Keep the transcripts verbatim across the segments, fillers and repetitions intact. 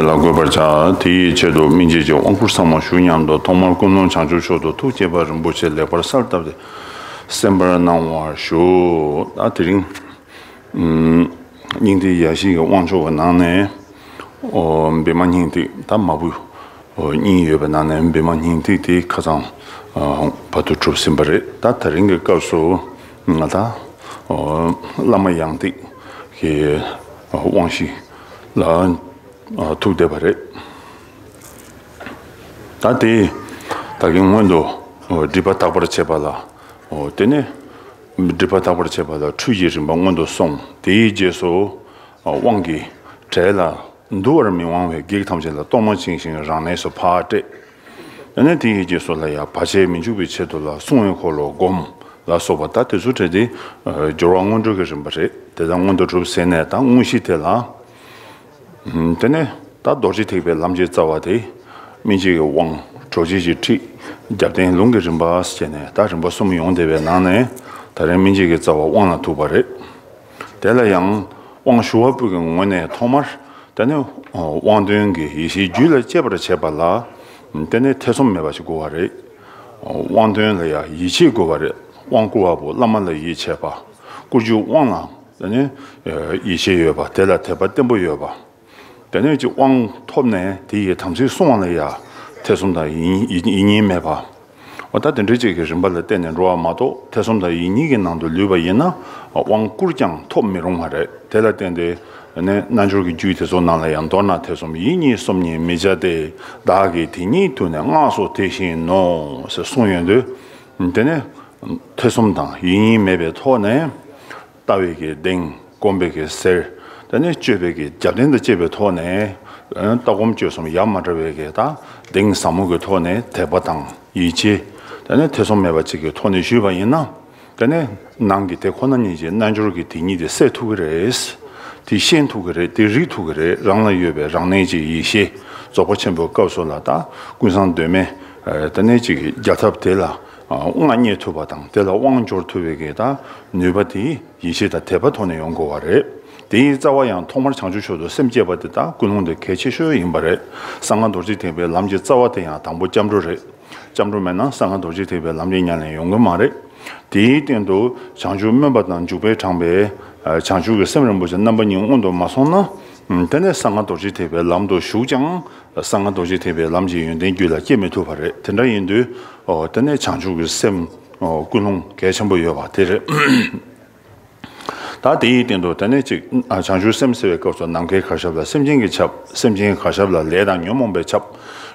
ལ་འགོད་པར་བྱ། དེ་ཡི་ཆེད་དུ་སྨིན་བྱེད་ཀྱི་དབང་བསྐུར་ཚང་མ་ཞུ་སྙམ་དུ། ཐོག་མར་ཀུན་སློང་བྱང་ཆུབ་མཆོག་ཏུ་ཐུགས་བསྐྱེད་པ་རིན་པོ་ཆེ་ལེགས་པར་གསལ་བཏབ་སྟེ་གསན་པར་གནང་བར་ཞུ། ད་དེ་རིང་སྙིང་ཐིག་ཡ་བཞི་གི་དབང་ཆོག་གི་ནང་ནས་བི་མ་སྙིང་ཐིག་ད་མ་བུ་གཉིས་ཡོད་པའི་ནང་ནས་བི་མ་སྙིང་ཐིག་དེ་ཁ་སང་བར་དུ་གྲུབ་ཟིན་པ་རེད། ད་དེ་རིང་གི་སྐབས་སུ་ང་ད་བླ་མ་ཡང་ཏིག་གི་དབང་བཞི་ལ་ཐུག་བསྡད་པ་རེད། ད་དེ་ད་གིན་སྔོན་དུ་སྒྲིབ་པ་དག་པར་བྱེད་པ་ལ། དེ་ནས་སྒྲིབ་པ་དག་པར་བྱེད་པ་ལ་འཁྲུལ་གྱི་རིམ་པ་སྔོན་དུ་སོང་། དེའི་རྗེས་སུ་དབང་གི་གྲལ་ལ་འདུ་བར་མི་དབང་བའི་བགེགས་ཐམས་ཅད་ལ་གཏོར་མ་བཅིངས་ཤིང་རང་གནས་སུ་ཕར་བསྐྲད། དེ་ནས་དེའི་རྗེས་སུ་ལ་ཡང་བར་ཆད་མི་འཇུག་པའི་ཆེད་དུ་ལ་སྲུང་བའི་འཁོར་ལོ་བསྒོམ་ལ་སོགས་པ། ད་དེ་ཚོ་གྲས་དེ་སྦྱོར་བ་སྔོན་འགྲོ་གི་རིམ་པ་རེད། དེ་དག་སྔོན་དུ་གྲུབ་ཟིན་ནས་ད་དངོས་གཞི་དེ་ལ། དེ་ནས་ད་རྡོ་རྗེ་ཐེག་པའི་ལམ་གྱི་རྩ་བ་དེ་སྨིན་བྱེད་ཀྱི་དབང་། གྲོལ་བྱེད་ཀྱི་ཁྲིད། རྒྱབ་རྟེན་ལུང་གི་རིམ་པ་ཟེར་ནས་ད་རིམ་པ་གསུམ་ཡོང་བསྡད་པའི་ནང་ནས་ད་རིང་སྨིན་བྱེད་ཀྱི་རྩ་བ་དབང་ལ་ཐུག་པ་རེད། དེ་ལ་ཡང་དབང་ཞུ་བ་པོ་གི་ངོས་ནས་ཐོག་མར་དེ་ནས་དབང་དོན་གྱི་ཡེ་ཤེས་རྒྱུད་ལ་སྐྱེ་བར་བྱེད་པ་ལ་དེ་ནས་ཐེ་ཚོམ་མེད་པ་ཞིག་དགོས་པ་རེད། དབང་དོན་ལ་ཡང་ཡིད་ཆེས་དགོས་པ་རེད། དབང་བསྐུར་བ་པོ་བླ་མ་ལ་ཡིད་ཆེས་པ། བསྐུར་རྒྱུའི་དབང་ལ་དེ་ནས་ཡིད་ཆེས་ཡོད་པ། དེ་ལ་དད་པ་བརྟན་པོ་ཡོད་པ། དེ་ནས་ཀྱི་དབང་ཐོབ་ནས་དེ་ཡི་དམ་ཚིག་སྲུང་བ་ལ་ཡང་ཐེ་ཚོམ་དང་ཡིད་ཡིད་གཉིས་མེད་པ། འོ་ད་དེ་འདྲའི་ཅིག་གི་རིམ་པ་ལ་བརྟེན་ནས་འགྲོ་བ་མ་གཏོགས། ཐེ་ཚོམ་དང་ཡིད་གཉིས་ཀྱི་ནང་དུ་ལུས་པ་ཡིན་ན་དབང་བསྐུར་ཀྱང་ཐོབ་མི་རུང་བ་རེད། དེ་ལ་བརྟེན་ཏེ་ནི་རྣལ་འབྱོར་གྱི་རྒྱུད་དེ་ཚོ་ནང་ལ་ཡང་མདོར་ན་ཐེ་ཚོམ་ཡིད་གཉིས་སོམ་ཉི་མི་བྱ་སྟེ། བདག་གིས་དེ་ཉིད་ཐུགས་ནས་སྔགས་སུ་དེ་བཞིན་ནོ་ཟེར་གསུངས་ཡོང་དུས། དེ་ནས་ཐེ་ཚོམ་དང་ཡིད་གཉིས་མེད་པའི་ཐོག་ནས། ལྟ་བའི་གི་གདེང་། སྒོམ་པའི་གི་གསེར། དེ་ནས་སྤྱོད་པའི་གི་རྒྱབ་རྟེན་དང་བཅས་པའི་ཐོག་ནས། ལྟ་སྒོམ་སྤྱོད་གསུམ་ཡ་མ་བྲལ་བའི་གི་ད་གདེང་ཟབ་མོ་གི་ཐོག་ནས་དད་པ་དང་ཡིད་ཆེས། དེ་ནས་ཐེ་ཚོམ་མེད་པ་ཅིག་གི་ཐོག་ནས་ཞུས་པ་ཡིན་ན། དེ་ནས་ནང་གི་དེ་ཁོ་ན་ཉིད་ཀྱི་རྣལ་འབྱོར་གྱི་དེ་ཉིད་དེ་གསལ་ཐུབ་ཀྱི་རེད། དེ་ཤེས་ཐུབ་ཀྱི་རེད། དེ་རིག་ཐུབ་ཀྱི་རེད། རང་ལ་ཡོད་པའི་རང་གནས་ཀྱི་ཡེ་ཤེས་རྫོགས་པ་ཆེན་པོའི་སྐབས་སུ་ལ་ད་ཀུན་བཟང་གདོད་མའི་དེ་ནས་ཅིག་གི་རྒྱལ་ཐབས་དེ་ལ་མངའ་བརྙེས་ཐུབ་པ་དང་། དེ་ལ་དབང་འབྱོར་ཐུབ་པའི་གི་ད་ནུས་པ་དེ། ཡིད་ཆེས་དང་དད་པ་ཐོག་ནས་ཡོང་དགོས་པ་རེད། དེའི་རྩ་བ་ཡང་ཐོག་མར་བྱང་ཆུབ་མཆོག་ཏུ་སེམས་བསྐྱེད་པ་དེ་དག་ཀུན་སློང་དེ་གལ་ཆེ་ཤོས་ཡིན་པ་རེད། གསང་སྔགས་རྡོ་རྗེ་ཐེག་པའི་ལམ་གྱི་རྩ་བ་དེ་ཡང་དང་པོ་སྐྱབས་འགྲོ་རེད། སྐྱབས་འགྲོ་མེད་ན་གསང་སྔགས་རྡོ་རྗེ་ཐེག་པའི་ལམ་གྱི་ཉམས་ལེན་ཡོང་གི་མ་རེད། དེའི་སྟེང་དུ་བྱང་ཆུབ་སྨོན་པ་དང་འཇུག་པས་དྲངས་པའི་བྱང་ཆུབ་ཀྱི་སེམས་རིན་པོ་ཆེ་རྣམ་པ་གཉིས་སྔོན་དུ་མ་སོང་ན། དེ་ནས་གསང་སྔགས་རྡོ་རྗེ་ཐེག་པའི་ལམ་དུ་ཞུགས་ཀྱང་། གསང་སྔགས་རྡོ་རྗེ་ཐེག་པའི་ལམ་གྱི་ཡོན་ཏན་རྒྱུད་ལ་སྐྱེ་མི་ཐུབ་པ་རེད། དེ་འདྲ་ཡིན་དུས། དེ་ནས་བྱང་ཆུབ་ཀྱི་སེམས་ཀུན་སློང་གལ་ཆེན་པོ་ཡོད་པ་དེ་རེད། ད་དེའི་སྟེང་དུ་དེ་ནས་ཅིག་བྱང་ཆུབ་སེམས་ཟེར་བའི་སྐབས་སུ་ནམ་མཁའི་གར་ཞབས་ལ་སེམས་ཅན་གྱིས་ཁྱབ། སེམས་ཅན་གྱི་གར་ཞབས་ལ་ལས་དང་ཉོན་མོངས་པས་ཁྱབ།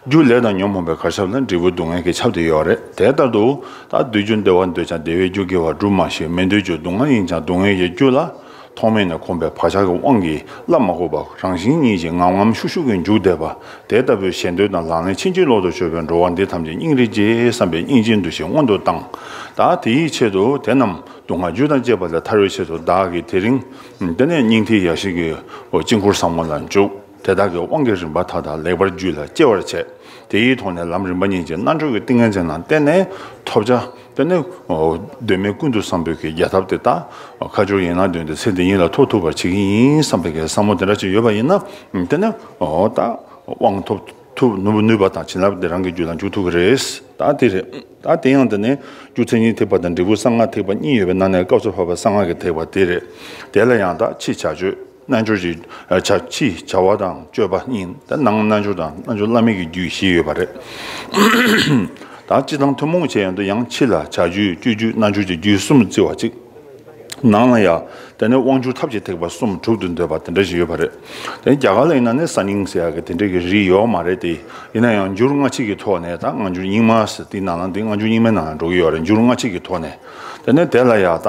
རྒྱུ་ལས་དང་ཉོན་མོངས་པའི་གར་ཞབས་ལ་འབྲས་བུ་སྡུག་བསྔལ་གྱིས་ཁྱབ་སྟེ་ཡོད་རེད། དེ་ལྟར་དུ་ད་འདོད་རྒྱུ་བདེ་བ་འདོད་ཀྱང་བདེ་བའི་རྒྱུ་དགེ་བ་སྒྲུབ་མ་ཤེས། མི་འདོད་རྒྱུ་སྡུག་བསྔལ་ཡིན་ཀྱང་སྡུག་བསྔལ་གྱི་རྒྱུ་ལ་ཐོག་མེད་ནས་གོམས་པའི་བག་ཆགས་ཀྱི་དབང་གིས་སླར་མ་འགོག་པར་རང་བཞིན་ཉིད་ཀྱིས་ངམ་ངམ་ཤུགས་ཤུགས་ཀྱིས་འཇུག་བསྡད་པ། དེ་ལྟ་བུའི་ཞེ་འདོད་དང་ལག་ལེན་ཕྱིན་ཅི་ལོག་ཏུ་སྤྱོད་པའི་འགྲོ་བ་འདི་ཐམས་ཅད་སྙིང་རེ་རྗེ་བསམ་པའི་སྙིང་རྗེའི་འདུ་ཤེས་སྔོན་དུ་བཏང་། ད་དེའི་ཆེད་དུ་དེ་རྣམས་སྡུག་བསྔལ་རྒྱུ་དང་བཅས་པ་ལས་ཐར་བའི་ཆེད་དུ་བདག་གིས་དེ་རིང་། དེ་ནས་སྙིང་ཐིག་ཡ་བཞི་གི་དཀྱིལ་འཁོར་ཟབ་མོ་ལ་འཇུག་དེ་དག་གི་དབང་གི་རིམ་པ་མཐའ་དག་ལེགས་པར་རྒྱུད་ལ་སྐྱེ་བར་བྱེད། དེའི་ཐོག་ནས་ལམ་རིམ་པ་གཉིས་ཀྱི་རྣལ་འབྱོར་གྱི་ཏིང་ངེ་འཛིན་ལ་བརྟེན་ནས་ཐོབ་བྱ། དེ་ནི་གདོད་མའི་ཀུན་ཏུ་བཟང་པོའི་གི་རྒྱལ་ཐབས་དེ་དག་ཁ་སྦྱོར་ཡན་ལག་བདུན་དེ་ཚེ་འདི་ཉིད་ལ་ཐོབ་ཐུབ་པར་བྱེད་ཀྱི་ཡིན་བསམ་པའི་གི་བསམ་བློ་དེ་འདྲ་ཅིག་ཡོད་པ་ཡིན་ན། དེ་ནི་ད་དབང་ཐོབ་ཐུབ་ནུས་པ་དང་བྱིན་རླབས་དེ་རང་གི་རྒྱུད་ལ་འཇུག་ཐུབ་ཀྱི་རེད། ད་དེ་རེད། ད་དེ་ཡང་དེ་ནི་རྒྱུ་མཚན་ཉིད་ཐེག་པ་དང་འབྲས་བུ་གསང་སྔགས་ཐེག་པ་གཉིས་ཡོད་པའི་ནང་ནས་སྐབས་སུ་བབ་པ་གསང་སྔགས་ཀྱི་ཐེག་པ་དེ་རེད། དེ་ལ་ཡང་ད་ཕྱི་བྱ་སྤྱོད། རྣལ་འབྱོར་གྱི་བྱ། ཕྱིའི་བྱ་བ་དང་སྤྱོད་པ་གཉིས། ད་ནང་རྣལ་འབྱོར་དང་རྣལ་འབྱོར་བླ་མེད་ཀྱི་རྒྱུད་བཞི་ཡོད་པ་རེད། ད་སྤྱི་དང་ཐུན་མོང་བྱས་ཡོང་དུས་ཡང་ཕྱི་ལ་བྱ་རྒྱུད་སྤྱོད་རྒྱུད་རྣལ་འབྱོར་གྱི་རྒྱུད་གསུམ་བརྩི་བ་གཅིག་ནང་ལ་ཡང་དེ་ནས་དབང་སྒྱུར་ཐབས་ཀྱི་ཐེག་པ་གསུམ་གྲུབ་ཏུ་འདོད་པ་དེ་འདྲ་ཞིག་ཡོད་པ་རེད། དེ་རྒྱ་གར་ལ་ཡིན་ན་ནི་གསར་རྙིང་ཟེར་ཡག་གི་དེ་འདྲ་གི་རིགས་ཡོད་མ་རེད་དེ། ཡིན་ན་ཡང་འགྱུར་སྔ་ཕྱི་གི་ཐོག་ནས། ད་སྔ་འགྱུར་རྙིང་མ་ཟེར་དེའི་ནང་ལ་འདི་སྔ་འགྱུར་རྙིང་མའི་ནང་ལ་འགྲོ་གི་ཡོད་རེད། འགྱུར་སྔ་ཕྱི་གི་ཐོག་ནས། དེ་ནས་དེ་ལ་ཡང་ད།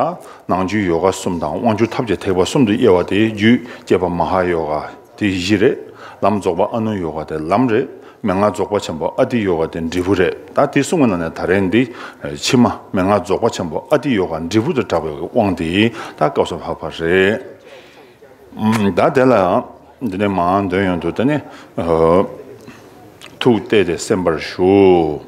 ནང་རྒྱུད་ཡོ་ག་གསུམ་དང་དབང་སྒྱུར་ཐབས་ཀྱི་ཐེག་པ་གསུམ་དུ་དབྱེ་བ་དེ་རྒྱུད་བསྐྱེད་པ་མ་ཧཱ་ཡོ་ག་དེ་བཞི་རེད། ལམ་རྫོགས་པ་ཨ་ནུ་ཡོ་ག་དེ་ལམ་རེད། མན་ངག་རྫོགས་པ་ཆེན་པོ་ཨ་ཏི་ཡོ་ག་དེ་འབྲས་བུ་རེད། ད་དེ་གསུམ་གྱི་ནང་ནས་ད་རེས་འདི་ཕྱི་མ་མན་ངག་རྫོགས་པ་ཆེན་པོ་ཨ་ཏི་ཡོ་ག་འབྲས་བུ་དུ་གྲགས་པའི་དབང་དེ་ད་སྐབས་སུ་བབ་པ་རེད། ཨམ། ད་དེ་ལ་འདི་ནས་མར་འདོན་ཡོང་དུས་དེ་ནས་ཐུགས་གཏད་དེ་གསན་པར་ཞུ།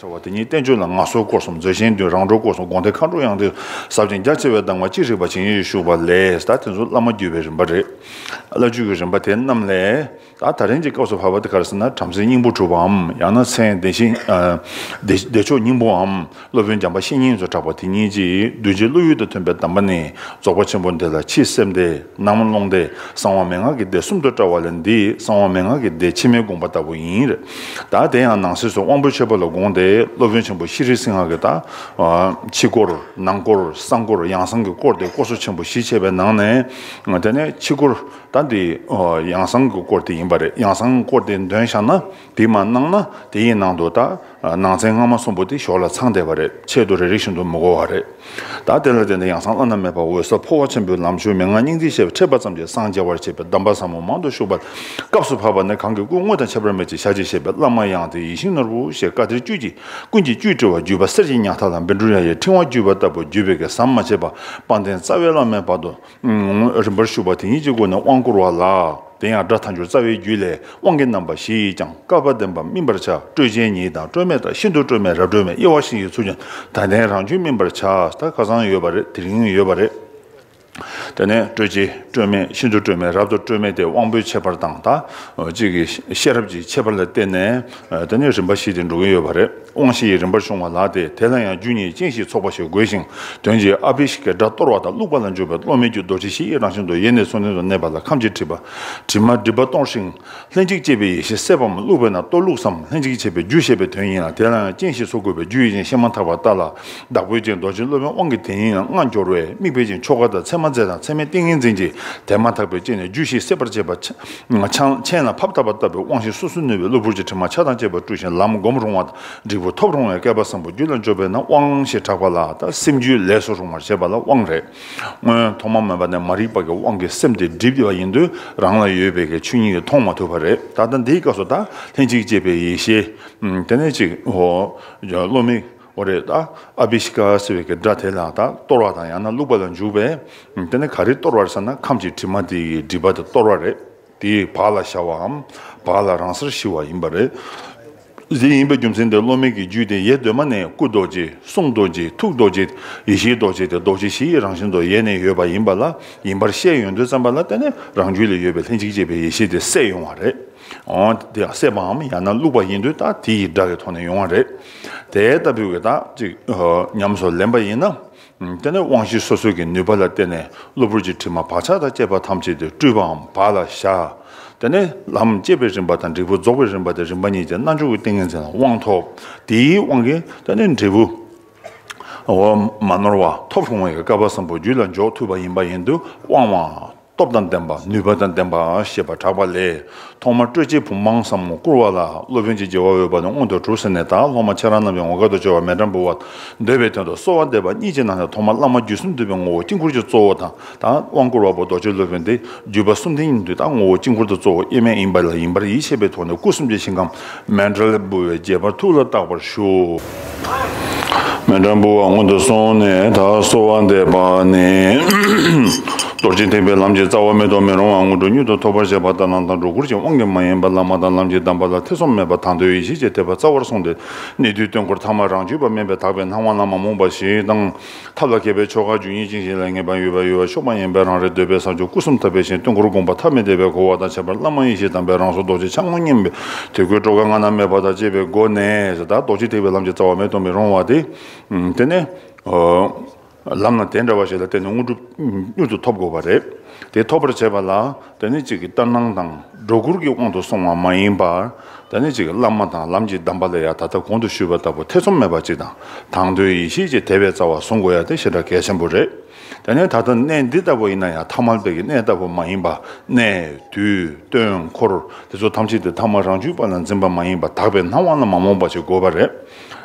བ་དེ་ཉིད་བསྟན་བཅོས་ལ་ངལ་གསོ་སྐོར་གསུམ། མཛོད་ཆེན་བདུན། རང་གྲོལ་སྐོར་གསུམ། དགོངས་གཏེར་མཁའ་འགྲོ་དབྱངས་ལྡན། ཟབ་ཅིང་རྒྱ་ཆེ་བའི་གདམས་ངག་ཅི་རིགས་པ། ཇི་སྙེད་བཞུགས་པ་ལས། ད་དེ་ཚོ་བླ་མ་བརྒྱུད་པའི་རིམ་པ་རེད། བླ་བརྒྱུད་ཀྱི་རིམ་པ་དེ་རྣམས་ལས། ད་ད་རིང་གི་སྐབས་སུ་བབས་པ་དེ་ག་རེ་ཟེར་ན། བྲམ་ཟེ་སྙིང་པོ་གྲུབ་པའམ། ཡང་ན་མཚན་བདེ་ཆེན་ཨ་བདེ་བདེ་མཆོག་སྙིང་པོའམ། སློབ་དཔོན་བྱམས་པ་བཤེས་གཉེན་ཚོ་གྲགས་པ་དེ་ཉིད་ཀྱིས་གདུལ་བྱའི་བློ་ཡུལ་དང་མཐུན་པའི་གདམས་པ་ནི། རྫོགས་པ་ཆེན་པོ་འདི་ལ་ཕྱི་སེམས་སྡེ། ནང་རླུང་སྡེ། གསང་བ་མན་ངག་གི་སྡེ་གསུམ་དུ་བཀྲལ་བ་ལས། འདི་གསང་བ་མན་ངག་གི་སྡེ་ཕྱི་མའི་དགོངས་པ་ལྟ་བུ་ཡིན། ད་དེ་ཡང་ནང་གསེས་སུ་དབང་པོའི་ཁྱད་པར་ལ་དགོངས་ཏེ། སློབ་དཔོན་ཆེན་པོ་ཤྲཱི་སིང་ཧ་གིས་ད་ཕྱི་སྐོར། ནང་སྐོར། གསང་སྐོར། ཡང་གསང་གི་སྐོར་དེ་སྐོར་ཚོ་ཆེན་པོ་བཞི་ཕྱེ་བའི་ནང་ནས། དེ་ནས་ཕྱི་སྐོར། ད་འདི་ཡང་གསང་གི་སྐོར་དེ་ཡིན་པ་རེད། ཡང་གསང་གི་སྐོར་དེ་འདོན་བཞག་ན། དེ་མར་གནང་ན་དེ་ཡི་ནང་དུ་ད་ནང་ཚན་སྔ་མ་གསུམ་པོ་དེ་ཞོར་ལ་ཚང་བསྡད་པ་རེད། ཆེད་དུ་རེ་རེ་བཞིན་དུ་མི་གོ་བ་རེད། ད་དེ་ལ་བརྟེན་ནས་ཡང་གསང་བླ་ན་མེད་པ་འོད་གསལ་འཕོ་བ་ཆེན་པོའི་ལམ་མཆོག་མན་ངག་སྙིང་ཐིག་ཞེས་པ་འཕྲད་པ་ཙམ་གྱིས་སངས་རྒྱ་བར་བྱེད་པའི་གདམས་པ་ཟབ་མོ་མང་དུ་བཞུགས་པ། སྐབས་སུ་བབས་པ་ནི་གང་གི་སྐུ་དངོས་དང་ཁྱད་པར་མེད་ཅིང་ཞལ་གྱིས་བཞེས་པའི་བླ་མ་ཡང་སྟེ་ཡིད་བཞིན་ནོར་བུ་ཞེས་བཀའ་གཏེར་བཅུད་ཀྱི་ཀུན་གྱི་བཅུད་དྲིལ་བ་བརྒྱུད་པ་གསེར་གྱི་ཉག་ཐག་དང་བཻ་ཌཱུརྱ་ཡི་ཕྲེང་བ་བརྒྱུད་པ་ལྟ་བུ་བརྒྱུད་པའི་གི་ཟམ་མ་ཆད་པ་དཔལ་ལྡན་རྩ་བའི་བླ་མའི་བར་དུ་རིམ་པར་ཞུགས་པ་དེ་ཉིད་ཀྱི་སྒོ་ནས་དབང་བསྐུར་བ་ལ། དེ་ཡང་སྒྲ་ཐལ་འགྱུར་རྩ་བའི་རྒྱུད་ལས། དབང་གི་རྣམ་པ་བཞི་ཡིས་ཀྱང་། བསྐལ་པ་བདེན་པ་སྨིན་པར་བྱ། སྤྲོས་བཅས་ཉིད་དང་སྤྲོས་མེད་དང་། ཤིན་ཏུ་སྤྲོས་མེད་རབ་སྤྲོས་མེད། དབྱེ་བ་བཞི་ཡི་ཚུལ་ཀྱང་། ད་ལྟའི་རང་རྒྱུད་སྨིན་པར་བྱ། ད་ཁ་སང་ཡོད་པ་རེད། དེ་རིང་ཡོད་པ་རེད། དེ་ནས་སྤྲོས་བཅས་སྤྲོས་མེད། ཤིན་ཏུ་སྤྲོས་མེད། རབ་ཏུ་སྤྲོས་མེད་དེ་དབང་པོའི་ཁྱད་པར་དང་། ད་གཅིག་གི་ཤེས་རབ་ཀྱི་ཁྱད་པར་ལ་བརྟེན་ནས། དེ་ནས་རིམ་པ་བཞི་དེ་འགྲོ་གི་ཡོད་པ་རེད། དབང་བཞི་ཡི་རིམ་པར་བྱུང་བ་ལགས་ཏེ། དེ་ལ་ཡང་རྒྱུ་གཉིས་རྐྱེན་བཞི་ཚོགས་པ་ཞེས་དགོས་ཤིང་། དོན་གྱི་ཨ་བྷི་ཤི་ཀའི་སྒྲ་གཏོར་བ་དང་བླུགས་པ་ལ་འཇུག་པའི་བློ་མིག་རྒྱུ་རྡོ་རྗེ་བཞི་ཡི་རང་བཞིན་དུ་ཡེ་ནས་ཚུལ་མཐུན་དུ་གནས་པ་ལ། ཁམས་ཀྱི་དྲི་མ་དྲི་མ་སྒྲིབ་པ་གཏོར་ཞིང་། ལྷན་ཅིག་སྐྱེས་པའི་ཡེ་ཤེས་སད་པའམ་བླུགས་པས་ན་གཏོར་བླུགས་སམ། ལྷན་ཅིག་བྱེད་པའི་རྒྱུ་ཞེས་པའི་དོན་ཡིན་ལ། དེ་ལ་ཡང་རྐྱེན་བཞི་ཚོགས་དགོས་པས། རྒྱུ་ཡི་རྐྱེན་བཤད་མ་ཐག་པ་ལྟ་ལ། བདག་པོའི་རྐྱེན་རྡོ་རྗེ་སློབ་དཔོན་དབང་གི་དེ་ཉིད་ལ་མངའ་འབྱོར་བས། དམིགས་པའི་རྐྱེན་ཆོ་ག་དང་མཚན་མ་རྫས་དང་མཚན་མའི་ཏིང་ངེ་འཛིན་གྱིས་དེ་མ་ཐག་པའི་རྐྱེན་ནས་རྒྱུ་བཞི་སད་པར་བྱེད་པ། ཆང་ཆང་ལ་ཕབ་བཏབ་པ་ལྟ་བུའི་དབང་བཞི་སོ་སོར་གནས་པའི་གློ་བུར་གྱི་དྲི་མ་ཆ་དང་བཅས་པ་བཀྲུ་ཞིང་ལམ་སྒོམ་རུང་བ་དང་འབྲས་བུ་ཐོབ་རུང་བའི་བསྐལ་པ་བཟང་པོ་རྒྱུད་ལ་འཇོག་པས་ན་དབང་ཞེས་གྲགས་པ་ལ། ད་སེམས་རྒྱུད་ལས་སུ་རུང་བར་བྱེད་པ་ལ་དབང་རེད། སྔོན་ཐོག་མ་མེད་པ་ནས་མ་རིག་པ་གི་དབང་གིས་སེམས་དེ་བསྒྲིབས་པ་ཡིན་དུས། རང་ལ་ཡོད་པའི་གི་ཆོས་ཉིད་ཀྱིས་མཐོང་མ་ཐུབ་པ་རེད། ད་ལྟ་འདིའི་སྐབས་སུ་ད་ལྷན་ཅིག་སྐྱེས་པའི་ཡེ་ཤེས། ཨམ། དེ་ནས་ཅིག་འོ་བློ་མིག་འོ་རེད། ད་ཨ་བྷི་ཤི་ཀ་ཟེར་བའི་གི་སྒྲ་དེ་ལ་ད་གཏོར་བ་དང་ཡང་ན་བླུགས་པ་ལ་འཇུག་པས། ཨམ། དེ་ནས་ག་རེ་གཏོར་བ་རེད་ཟེར་ན། ཁམས་ཀྱི་དྲི་མ་དེ་ཡི་སྒྲིབ་པ་དེ་གཏོར་བ་རེད། དེ་བག་ལ་ཞ་བའམ་བག་ལ་རང་སར་ཞི་བ་ཡིན་པ་རེད། དེ་ཡིན་པའི་རྒྱུ་མཚན་དེ་བློ་མིག་གི་རྒྱུད་དེ་ཡེ་གདོད་མ་ནས་སྐུ་རྡོ་རྗེ། གསུང་རྡོ་རྗེ། ཐུགས་རྡོ་རྗེ། ཡེ་ཤེས་རྡོ་རྗེ་དེ་རྡོ་རྗེ་བཞི་ཡི་རང་བཞིན་དུ་ཡེ་ནས་ཡོད་པ་ཡིན་པ་ལ། ཡིན་པར་ཤེས་ཡོང་དུས་ཙམ་པ་ལ། དེ་ནས་རང་རྒྱུད་ལ་ཡོད་པའི་ལྷན་ཅིག་སྐྱེས་པའི་ཡེ་ཤེས་དེ་སད་ཡོང་བ་རེད། འོ་དེ་སད་པའམ་ཡང་ན་བླུགས་པ་ཡིན་དུས། ད་དེ་ཡི་སྒྲ་གི་ཐོག་ནས་ཡོང་བ་རེད། དེ་ལྟ་བུའི་གི་ད་ཅིག་ཨ་ཉམས་སུ་ལེན་པ་ཡིན་ན། དེ་ནས་དབང་བཞི་སོ་སོའི་གི་ནུས་པ་ལ་བརྟེན་ནས་གློ་བུར་གྱི་དྲི་མ་བག་ཆགས་དང་བཅས་པ་ཐམས་ཅད་དེ་བཀྲུས་པའམ་བག་ལ་ཞ། དེ་ནས་ལམ་སྐྱེས་པའི་རིམ་པ་དང་འབྲས་བུ་རྫོགས་པའི་རིམ་པ་དེ་རིམ་པ་གཉིས་ཀྱི་རྣལ་འབྱོར་གྱི་ཏིང་ངེ་འཛིན་ལ་དབང་ཐོབ། དེའི་དབང་གིས་དེ་ནས་འབྲས་བུ་འོ་མ་ནོར་བ་ཐོབ་རུང་བའི་བསྐལ་པ་བཟང་པོ་རྒྱུད་ལ་འཇོག་ཐུབ་པ་ཡིན་པ་ཡིན་དུས། དབང་བ་སྟོབས་དང་ལྡན་པ། ནུས་པ་དང་ལྡན་པ་ཞེས་པ་གྲགས་པ་ལས། ཐོག་མར་སྤྲོས་བཅས་བུམ་དབང་ཟབ་མོ་བསྐུར་བ་ལ། སློབ་དཔོན་གྱི་རྒྱལ་བ་འོད་དཔལ་ནི་མངོན་དུ་གྲུབ་ཟེར་ནས། ད་སློབ་མ་ཁྱེད་རང་རྣམས་ཀྱི་ངོ་སྐལ་དུ་གྱུར་པ་མཎྜལ་འབུལ་བར་འདོད་པའི་དོན་དུ་གསོལ་བ་འདེབས་པ་གཉིས་ཀྱི་ནང་ནས། ཐོག་མར་བླ་མ་རྒྱུད་གསུམ་འདུས་པའི་ངོ་བོ་དཀྱིལ་འཁོར་གྱི་གཙོ་བོ་དང་། ད་དབང་བསྐུར་བ་པོ་རྡོ་རྗེ་སློབ་དཔོན་དེ་བརྒྱུད་པ་གསུམ་ལྡན་ཡིན་དུས། ད་ངོ་བོ་དཀྱིལ་འཁོར་དུ་གཙོ་བོ་དབྱེར་མེད་ཡིན་པ་ལ་ཡིན་པར་ཡིད་ཆེས་པའི་ཐོག་ནས། སྐུ་གསུམ་གྱི་ཞིང་ཁམས་མཎྜལ་འབུལ་བའི་དགྱེས་པར་ཐུགས་ལ་བཏགས་པར་ཞུ། མཎྜལ་འབུལ་བ་སྔོན་དུ་སོང་ནས། ད་གསོལ་བ་འདེབས་པ་ནི། རྡོ་རྗེ་ཐེག་པའི་ལམ་གྱི་རྩ་བ། མེད་དུ་མི་རུང་བ་དངོས་གྲུབ་མྱུར་དུ་ཐོབ་པར་བྱེད་པ་ལྟར་སྣང་དང་སྒྲོ་སྐུར་གྱི་དབང་གིས་མ་ཡིན་པ། བླ་མ་དང་ལམ་གྱི་གདམས་པ་ལ་ཐེ་ཚོམ་མེད་པར་དང་དོད་ཡིད་ཆེས་ཀྱིས་དད་པ་རྩ་བར་བཟུང་སྟེ། གནད་བསྡུས་སྟོན་འཁོར་ཐ་མ་རང་རྒྱུད་པ་དམན་པས་དག་པའི་སྣང་བ་ལ་མ་རྨོངས་པ་ཞིག་དང་། ཐབས་ལ་མཁས་པས་ཆོ་ག་རྒྱུ་ཉིད་ཅན་ཞིག་ལ་ངེས་པ་ཡོད་པ་ཡོད་པར་ཕྱོགས་མ་ཡིན་པའི་རང་རེ་འདོད་པའི་ས་ཕྱོགས་སྐུ་གསུམ་ཐོབ་པའི་ཞིང་སྟོན་འཁོར་དགོངས་པ་ཐ་མི་དད་པས་གོ་བ་དང་ཁྱད་པར་བླ་མ་ཡེ་ཤེས་དམ་པའི་རང་གཟུགས་རྡོ་རྗེ་འཆང་ངོ་སྙེམས་པའི་དུས་ཀུན་སྤྲོ་དགའ་སྔ་ན་མེད་པ་དང་བཅས་པའི་སྒོ་ནས། ད་རྡོ་རྗེ་ཐེག་པའི་ལམ་གྱི་རྩ་བ་མེད་དུ་མི་རུང་བ་དེ། དེ་ནས་ལམ་སྣ་དེ་འདྲ་བ་ཞིག་ལ་བརྟེན་ནས་དངོས་གྲུབ་མྱུར་དུ་ཐོབ་དགོས་པ་རེད། དེ་ཐོབ་པར་བྱེད་པ་ལ། དེ་ནི་གཅིག་གི་ལྟར་སྣང་དང་སྒྲོ་སྐུར་གྱི་དབང་དུ་སོང་བ་མ་ཡིན་པར། དེ་ནི་གཅིག་གི་བླ་མ་དང་ལམ་གྱི་གདམས་པ་ལ་ཡང་ད་ལྟ་གོང་དུ་ཞུས་པ་ལྟ་བུ་ཐེ་ཚོམ་མེད་པ་གཅིག་དང་། དང་དོད་ཡིད་ཆེས་ཀྱིས་དད་པའི་རྩ་བ་བཟུང་དགོས་ཡ་དེ་ཞེ་དྲག་གལ་ཆེན་པོ་རེད། དེ་ནས་ད་ལྟ་གནས་འདི་ལྟ་བུ་ཡིན་ན་ཡང་ཐ་མལ་པའི་གི་གནས་ལྟ་བུ་མ་ཡིན་པ། གནས་དུས་སྟོན་འཁོར་དེ་ཚོ་ཐམས་ཅད་དེ་ཐ་མལ་རང་རྒྱུད་པ་ལ་འཛིན་པ་མ་ཡིན་པ། དག་པའི་སྣང་བ་ལ་མ་རྨོངས་པ་ཞིག་དགོས་པ་རེད།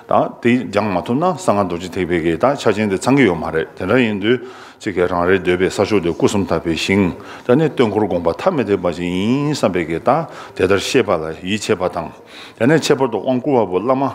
ད་དེ་སྦྱང་མ་ཐུབ་ན་གསང་སྔགས་རྡོ་རྗེ་ཐེག་པའི་གི་ད་ཆ་རྐྱེན་དེ་ཚང་གི་ཡོད་མ་རེད། དེ་འདྲ་ཡིན་དུས་གཅིག་གི་རང་རེ་འདོད་པའི་ས་ཕྱོགས་དེ་སྐུ་གསུམ་ཐོབ་པའི་ཞིང་། ད་ནི་སྟོན་འཁོར་དགོངས་པ་ཐ་མི་དད་པ་ཞིག་ཡིན་བསམ་པའི་གི་ད་དེ་ལྟར་ཤེས་པ་ལ་ཡིད་ཆེས་པ་དང་། དེ་ནས་ཁྱད་པར་དུ་དབང་བསྐུར་བ་པོ་བླ་མ་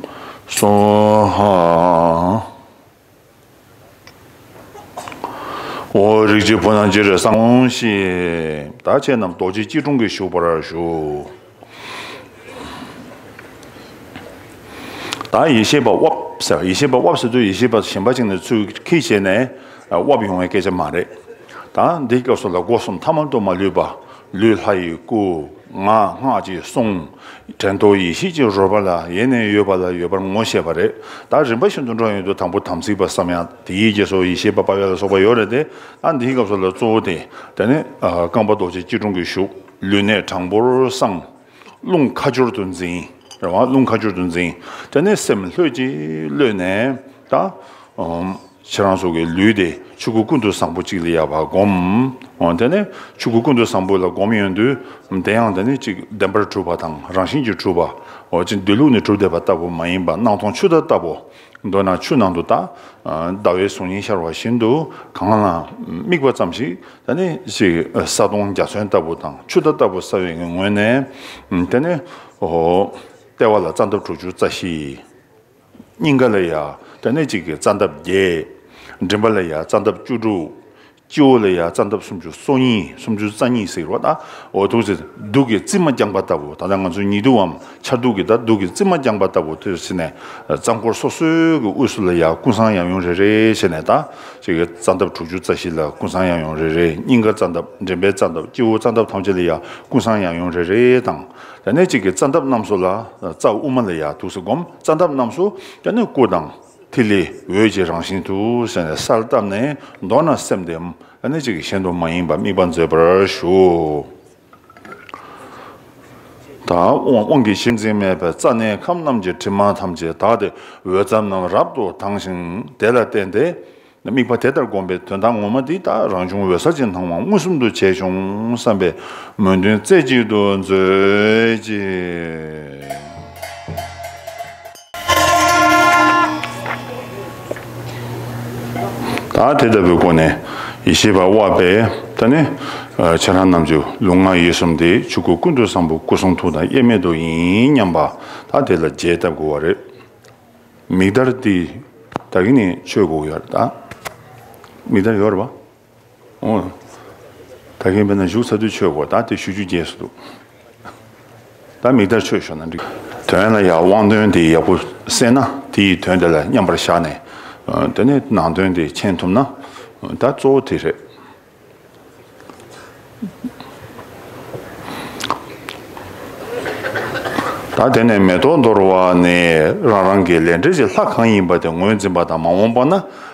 སྭཱ་ཧཱ། འོ་རིགས་ཀྱི་བུ་རྣམས་ཅི་རིགས་སམ་ཞེས། ད་ཁྱེད་རྣམས་རྡོ་རྗེ་སྐྱིལ་ཀྲུང་གིས་བཞུགས་པར་ཞུ། ད་ཡེ་ཤེས་པ་དབབ་ཟེར། ཡེ་ཤེས་པ་དབབ་ཟེར་དུས་ཡེ་ཤེས་པ་གཞན་པ་ཅིག་ནས་ཚུར་ཁྱེར་བྱས་ནས་དབབ་ཡོང་བའི་སྐད་ཆ་མ་རེད། ད་འདི་སྐབས་སུ་ལ་སྒོ་གསུམ་ཐ་མལ་དུ་མ་ལུས་པ། ལུས་ལྷ་ཡི་སྐུ། ངག་སྔགས་ཀྱི་གསུང་། དྲན་རྟོག་ཡེ་ཤེས་ཀྱི་རོལ་པ་ལ་ཡེ་ནས་ཡོད་པ་ལ་ཡོད་པར་ངོ་ཤེས་པ་རེད། ད་རིམ་པ་བཞིན་དུ་འགྲོ་ཡོང་དུས་དང་པོ་དམ་ཚིག་པ་བསམ་ཡས་དེ་ཡི་རྗེས་སུ་ཡེ་ཤེས་པ་དཔའ་བོ་ལ་སོགས་པ་ཡོད་རེད་དེ། ད་འདིའི་སྐབས་སུ་ལ་གཙོ་བོ་དེ་དེ་ནི་རྐང་པ་རྡོ་རྗེ་སྐྱིལ་ཀྲུང་གིས་བཞུགས། ལུས་གནད་དྲང་པོར་བསྲང་། རླུང་ཁ་སྦྱོར་དུ་འཛིན། རེད་བ། རླུང་ཁ་སྦྱོར་དུ་འཛིན། དེ་ནས་སེམས་ལྷོད་ཀྱིས་གློད་ནས་ད། ཨམ། ཁྱེད་རང་ཚོ་གི་ལུས་དེ་ཆོས་སྐུ་ཀུན་ཏུ་བཟང་པོ་གཅིག་ལ་ཡར་བ་སྒོམ། འོ་དེ་ནས་ཆོས་སྐུ་ཀུན་ཏུ་བཟང་པོ་ལ་སྒོམ་ཡོང་དུས་དེ་ཡང་དེ་ནི་གཅིག་བདེན་པར་གྲུབ་པ་དང་རང་བཞིན་གྱིས་གྲུབ་པ། འོ་གཅིག་འདུས་ལུགས་ནས་གྲུབ་བསྡད་པ་ལྟ་བུ་མ་ཡིན་པ་སྣང་སྟོང་ཆུ་ཟླ་ལྟ་བུ། མདོར་ན་ཆུ་ནང་དུ་ད་ཟླ་བའི་གཟུགས་བརྙན་ཤར་བ་བཞིན་དུ་གང་ལ་དམིགས་པ་ཙམ་ཞིག་ད་ནི་ཞིག་ས་དོང་འཇའ་ཚོན་ལྟ་བུ་དང་ཆུ་ཟླ་ལྟ་བུ་གསལ་བའི་ངོས་ནས་དེ་ནི་ལྟེ་བ་ལ་རྩ་འདབ་དྲུག་ཅུ་རྩ་བཞི། སྙིང་ག་ལ་ཡ་དེ་ནས་གཅིག་གི་རྩ་འདབ་བརྒྱད། མགྲིན་པ་ལ་ཡ་རྩ་འདབ་བཅུ་དྲུག་སྤྱི་བོ་ལ་ཡ་རྩ་འདབ་སུམ་ཅུ་སོ་གཉིས། སུམ་ཅུ་རྩ་གཉིས་ཟེར་བ་ད། འོ་ཐུགས་སྲས་གདུགས་ཀྱི་རྩིབ་མ་བརྐྱངས་པ་ལྟ་བུ། ད་ལྟ་ང་ཚོ་ཉི་གདུགས་བམ་ཆར་གདུགས་ཀྱི་ད་གདུགས་ཀྱི་རྩིབ་མ་བརྐྱངས་པ་ལྟ་བུ་དེ་བྱས་ནས། རྩ་འཁོར་སོ་སོའི་གི་དབུས་སུ་ལ་ཡ་ཀུན་བཟང་ཡབ་ཡུམ་རེ་རེ་བྱས་ནས། ད་ཅིག་གི་རྩ་འདབ་དྲུག་ཅུ་རྩ་བཞི་ལ་ཀུན་བཟང་ཡབ་ཡུམ་རེ་རེ། སྙིང་ག་རྩ་འདབ། མགྲིན་པའི་རྩ་འདབ། སྤྱི་བོ་རྩ་འདབ་ཐམས་ཅད་ལ་ཡ་ཀུན་བཟང་ཡབ་ཡུམ་རེ་རེ་དང་། དེ་ནས་ཅིག་གི་རྩ་འདབ་རྣམས་སུ་ལ་རྩ་དབུ་མ་ལ་ཡ་ཐུགས་སྲས་བསྒོམ། རྩ་འདབ་རྣམས་སུ་དེ་ནས་སྐུ་དང་། ཐིག་ལེ་འོད་ཀྱི་རང་བཞིན་དུ་ཟེར་ནས་གསལ་བཏབ་ནས། མདོར་ན་སེམས་དེ་ཨ་ནི་གཅིག་གི་གཞན་དུ་མ་ཡེངས་པར་དམིགས་པ་མཛད་པར་ཞུ། ད་དབང་དབང་གི་གཞི་འཛིན་མེད་པའི་རྩ་ནས་ཁམས་རྣམས་ཀྱི་དྲི་མ་ཐམས་ཅད་དག་སྟེ། འོད་རྩ་རྣམས་རབ་ཏུ་དྭངས་ཤིང་། དེ་ལ་བརྟེན་ཏེ་དམིགས་པ་དེ་ལྟར་བསྒོམས་པའི་དོན་དག་ངོ་མ་འདི་དག་རང་བྱུང་འོད་གསལ་གྱི་སྣང་བ་མངོན་སུམ་དུ་བྱས་བྱུང་བསམ་པའི་སྨོན་འདུན་རྩེ་གཅིག་ཏུ་མཛོད་ཅིག། ད་དེ་ལྟ་བུའི་སྒོ་ནས་ཡེ་ཤེས་པ་དབའ་བས་ད་ནི་ཁྱེད་རང་རྣམས་ཀྱི་ལུས་ངག་ཡིད་གསུམ་དེ་ཆོས་སྐུ་ཀུན་ཏུ་བཟང་པོ་སྐུ་གསུང་ཐུགས་དང་དབྱེར་མེད་དུ་ཡིན་སྙམ་པ་ད་དེ་ལ་རྒྱས་བཏབ་དགོས་པ་རེད། མིག་དར་འདི་ད་གིན་ནས་ཆོད་དགོས་ཡོད་རེད་ད། མིག་དར་ཡོད་རེད་པ། ཨོ། ད་གིན་དཔེར་ན་བཞུགས་ཚར་དུས་ཆོད་དགོས། ད་དེ་ཞུ་རྒྱུ་རྒྱས་སུ་འདུག། ད་མིག་དར་ཆོད་ཤོར་ན་འགྲིག། དོན་ལ་ཡང་དབང་དོན་དེ་ཡག་པོ་གསན་ན་དེ་ཡི་དོན་དེ་ལ་མཉམ་པར་བཞག་ནས། དེ་ནས་ནང་དོན་དེ་མཁྱེན་ཐུབ་ན། ད་གཙོ་བོ་དེ་རེད། ད་དེ་ནས་མེ་ཏོག་འདོར་བ་ནི་རང་རང་གི་ལས་འབྲས་ཀྱི་ལྷ་གང་ཡིན་པ་དེ་ངོས་འཛིན་པ་དང་། མ་འོངས་པ་ན་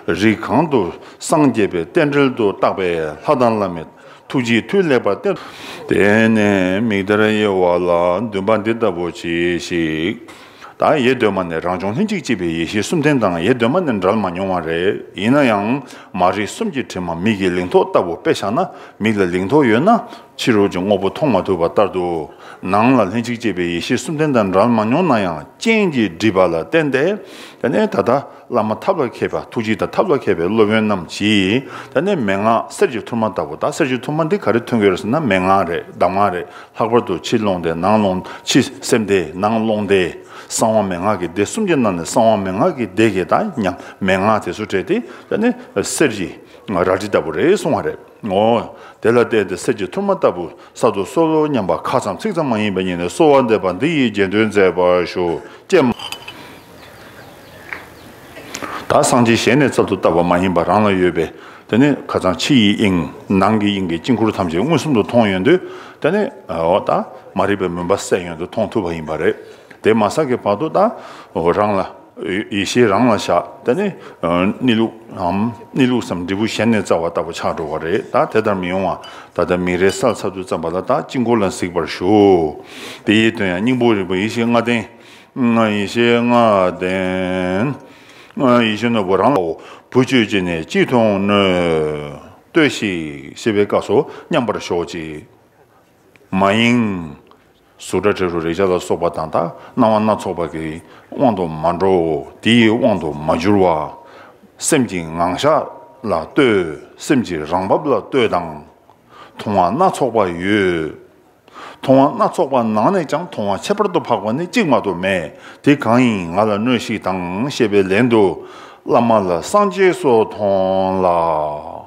རིགས་གང་དུ་སངས་རྒྱས་པའི་རྟེན་འབྲེལ་དུ་བཏགས་པའི་ལྷ་དང་བླ་མའི་ཐུགས་རྗེའི་མཐུ་ལེགས་པར་བསྟེན། དེ་ནས་མིག་དར་དབྱེ་བ་ལ་འདུན་པ་འདི་ལྟ་བུ་གྱིས་ཤིག། ད་ཡེ་གདོད་མ་ནས་རང་བྱུང་ལྷན་ཅིག་སྐྱེས་པའི་ཡེ་ཤེས་གསུམ་ལྡན་དང་ཡེ་གདོད་མ་ནས་འབྲལ་མ་མྱོང་བ་རེད། ཡིན་ན་ཡང་མ་རིག་གསུམ་གྱི་དྲི་མ་མིག་གི་ལིང་ཐོག་ལྟ་བུ་དཔེ་བཞག་ན། མིག་ལ་ལིང་ཐོག་ཡོད་ན་ཕྱི་རོལ་གྱི་དངོས་པོ་མཐོང་མ་ཐུབ་པ་ལྟར་དུ། ནང་ལ་ལྷན་ཅིག་སྐྱེས་པའི་ཡེ་ཤེས་གསུམ་ལྡན་དང་འབྲལ་མ་མྱོང་ན་ཡང་རྐྱེན་གྱིས་སྒྲིབ་པ་ལ་བརྟེན་ཏེ། དེ་ནས་ད་ལྟ་བླ་མ་ཐབས་ལ་མཁས་པ། ཐུགས་རྗེ་དང་ཐབས་ལ་མཁས་པའི་སློབ་དཔོན་རྣམས་ཀྱིས་དེ་ནས་མན་ངག་གསེར་གྱི་ཐུར་མ་ལྟ་བུ། ད་གསེར་གྱི་ཐུར་མ་འདི་ག་རེ་ཐོན་གྱི་ཡོད་ཟེར་ན་མན་ངག་རེད། གདམས་ངག་རེད། ལྷག་པར་དུ་ཕྱི་ཀློང་སྡེ་ནང་ཀློང་། ཕྱི་སེམས་སྡེ་ནང་ཀློང་སྡེ། གསང་བ་མན་ངག་གི་སྡེ་གསུམ་གྱི་ནང་ནས་གསང་བ་མན་ངག་གི་སྡེ་གི་ད་ཉམས་མན་ངག་དེ་ཚོ་སྤྲད་དེ་དེ་ནས་གསེར་གྱི་རལ་གྲི་ལྟ་བུ་རེད་གསུང་བ་རེད། འོ། དེ་ལ་བརྟེན་ཏེ་གསེར་གྱི་ཐུར་མ་ལྟ་བུ་གསར་དུ་གསོལ་ལོ་སྙམ་པ་ཁ་ཙམ་ཚིག་ཙམ་མ་ཡིན་པ་ཉིད་ནས་གསོལ་བ་འདེབས་པ་འདི་ཡིས་རྗེས་ཟློས་མཛད་པར་ཞུ། ཀྱེ་མ། ད་སངས་རྒྱས་ཞལ་ནས་གསར་དུ་བཏབ་པ་མ་ཡིན་པ་རང་ལ་ཡོད་པས། དེ་ནས་ཁ་ཚང་ཕྱི་ཡི་དབྱིངས། ནང་གི་དབྱིངས་ཀྱི་དཀྱིལ་འཁོར་ཐམས་ཅད་མངོན་སུམ་དུ་མཐོང་ཡོང་དུས། དེ་ནས་འོ་ད་མ་རིག་པའི་མུན་པ་སེལ་ཡོང་དུ་མཐོང་ཐུབ་པ་ཡིན་པ་རེད། དེ་མ་ཟད་ཀྱི་བར་དུ་ད་འོ་རང་ལ་ཡེ་ཤེས་རང་ལ་བཞག། དེ་ནས་གནས་ལུགས་འམ་གནས་ལུགས་སམ་འབྲས་བུ་གཞན་ནས་བཙལ་བ་ལྟ་བུ་ཆགས་འགྲོ་བ་རེད། ད་དེ་ལྟར་མི་ཡོང་བ་ད་ལྟ་མིག་རས་གསལ་ཚར་དུས་ཙམ་པ་ལ་ད་དཀྱིལ་འཁོར་ལ་གཟིགས་པར་ཞུ། དེ་ཡི་དོན་ཡང་སྙིང་པོ་རིག་པ་ཡེ་ཤེས་ལྔ་ལྡན། ཡེ་ཤེས་ལྔ་ལྡན། ཡེ་ཤེས་ནོར་བུ་རང་ལ། བུ་ཁྱོད་ཅི་ནས་ཅི་མཐོང་ནུས། ལྟོས་ཤིག་ཞེས་པའི་སྐབས་སུ་མཉམ་པར་ཞོག་ཅིག། མ་ཡེངས། གཟུགས་སྒྲ་དྲི་རོ་རེག་བྱ་ལ་སོགས་པ་དང་། ད་སྣང་བ་སྣ་ཚོགས་པ་གི་དབང་དུ་མ་འགྲོ། དེ་ཡི་དབང་དུ་མ་གྱུར་པ། སེམས་ཀྱི་ངང་བཞག་ལ་ལྟོས། སེམས་ཀྱི་རང་བབས་ལ་ལྟོས་དང་། མཐོང་བ་སྣ་ཚོགས་པ་ཡོད། མཐོང་བ་སྣ་ཚོགས་པ་ནང་ནས་ཀྱང་མཐོང་བ་ཁྱད་པར་དུ་འཕགས་པ་ནི་གཅིག་མ་གཏོགས་མེད། དེ་གང་ཡིན་ང་ལ་གནོད་ཤིག་དང་ཞེས་པའི་ལན་དུ། བླ་མ་ལ་སངས་རྒྱས་སུ་མཐོང་ལ།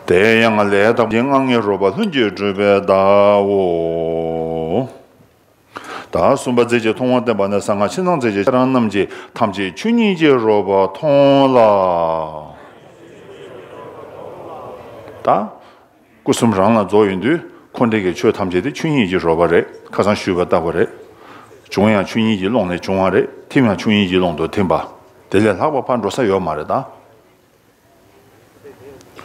དེ་ཡང་ལས་དང་པོའི་སྔགས་ཀྱི་རོལ་པ་ལྷུན་གྱིས་གྲུབ་པའི་བརྡའོ། ད་གསུམ་པ་རྫས་ཀྱི་མཐོང་བ་བསྟན་པ་ནི། གསང་སྔགས་ཕྱི་ནང་རྫས་ཀྱི་ཁྱེད་རང་རྣམས་ཀྱིས་ཐམས་ཅད་ཆོས་ཉིད་ཀྱི་རོལ་པ་མཐོང་ལ། ད་སྐུ་གསུམ་རང་ལ་རྫོགས་ཡོང་དུས་འཁོར་འདས་ཀྱི་ཆོས་ཐམས་ཅད་དེ་ཆོས་ཉིད་ཀྱི་རོལ་པ་རེད། ཁ་སང་ཞུས་པ་ལྟ་བུ་རེད། བྱུང་ཡང་ཆོས་ཉིད་ཀྱི་ཀློང་ནས་བྱུང་བ་རེད། ཐིམ་ཡང་ཆོས་ཉིད་ཀྱི་ཀློང་དུ་ཐིམ་པ། དེ་ལས་ལྷག་པ་ཕར་འགྲོ་ས་ཡོད་མ་རེད་ད།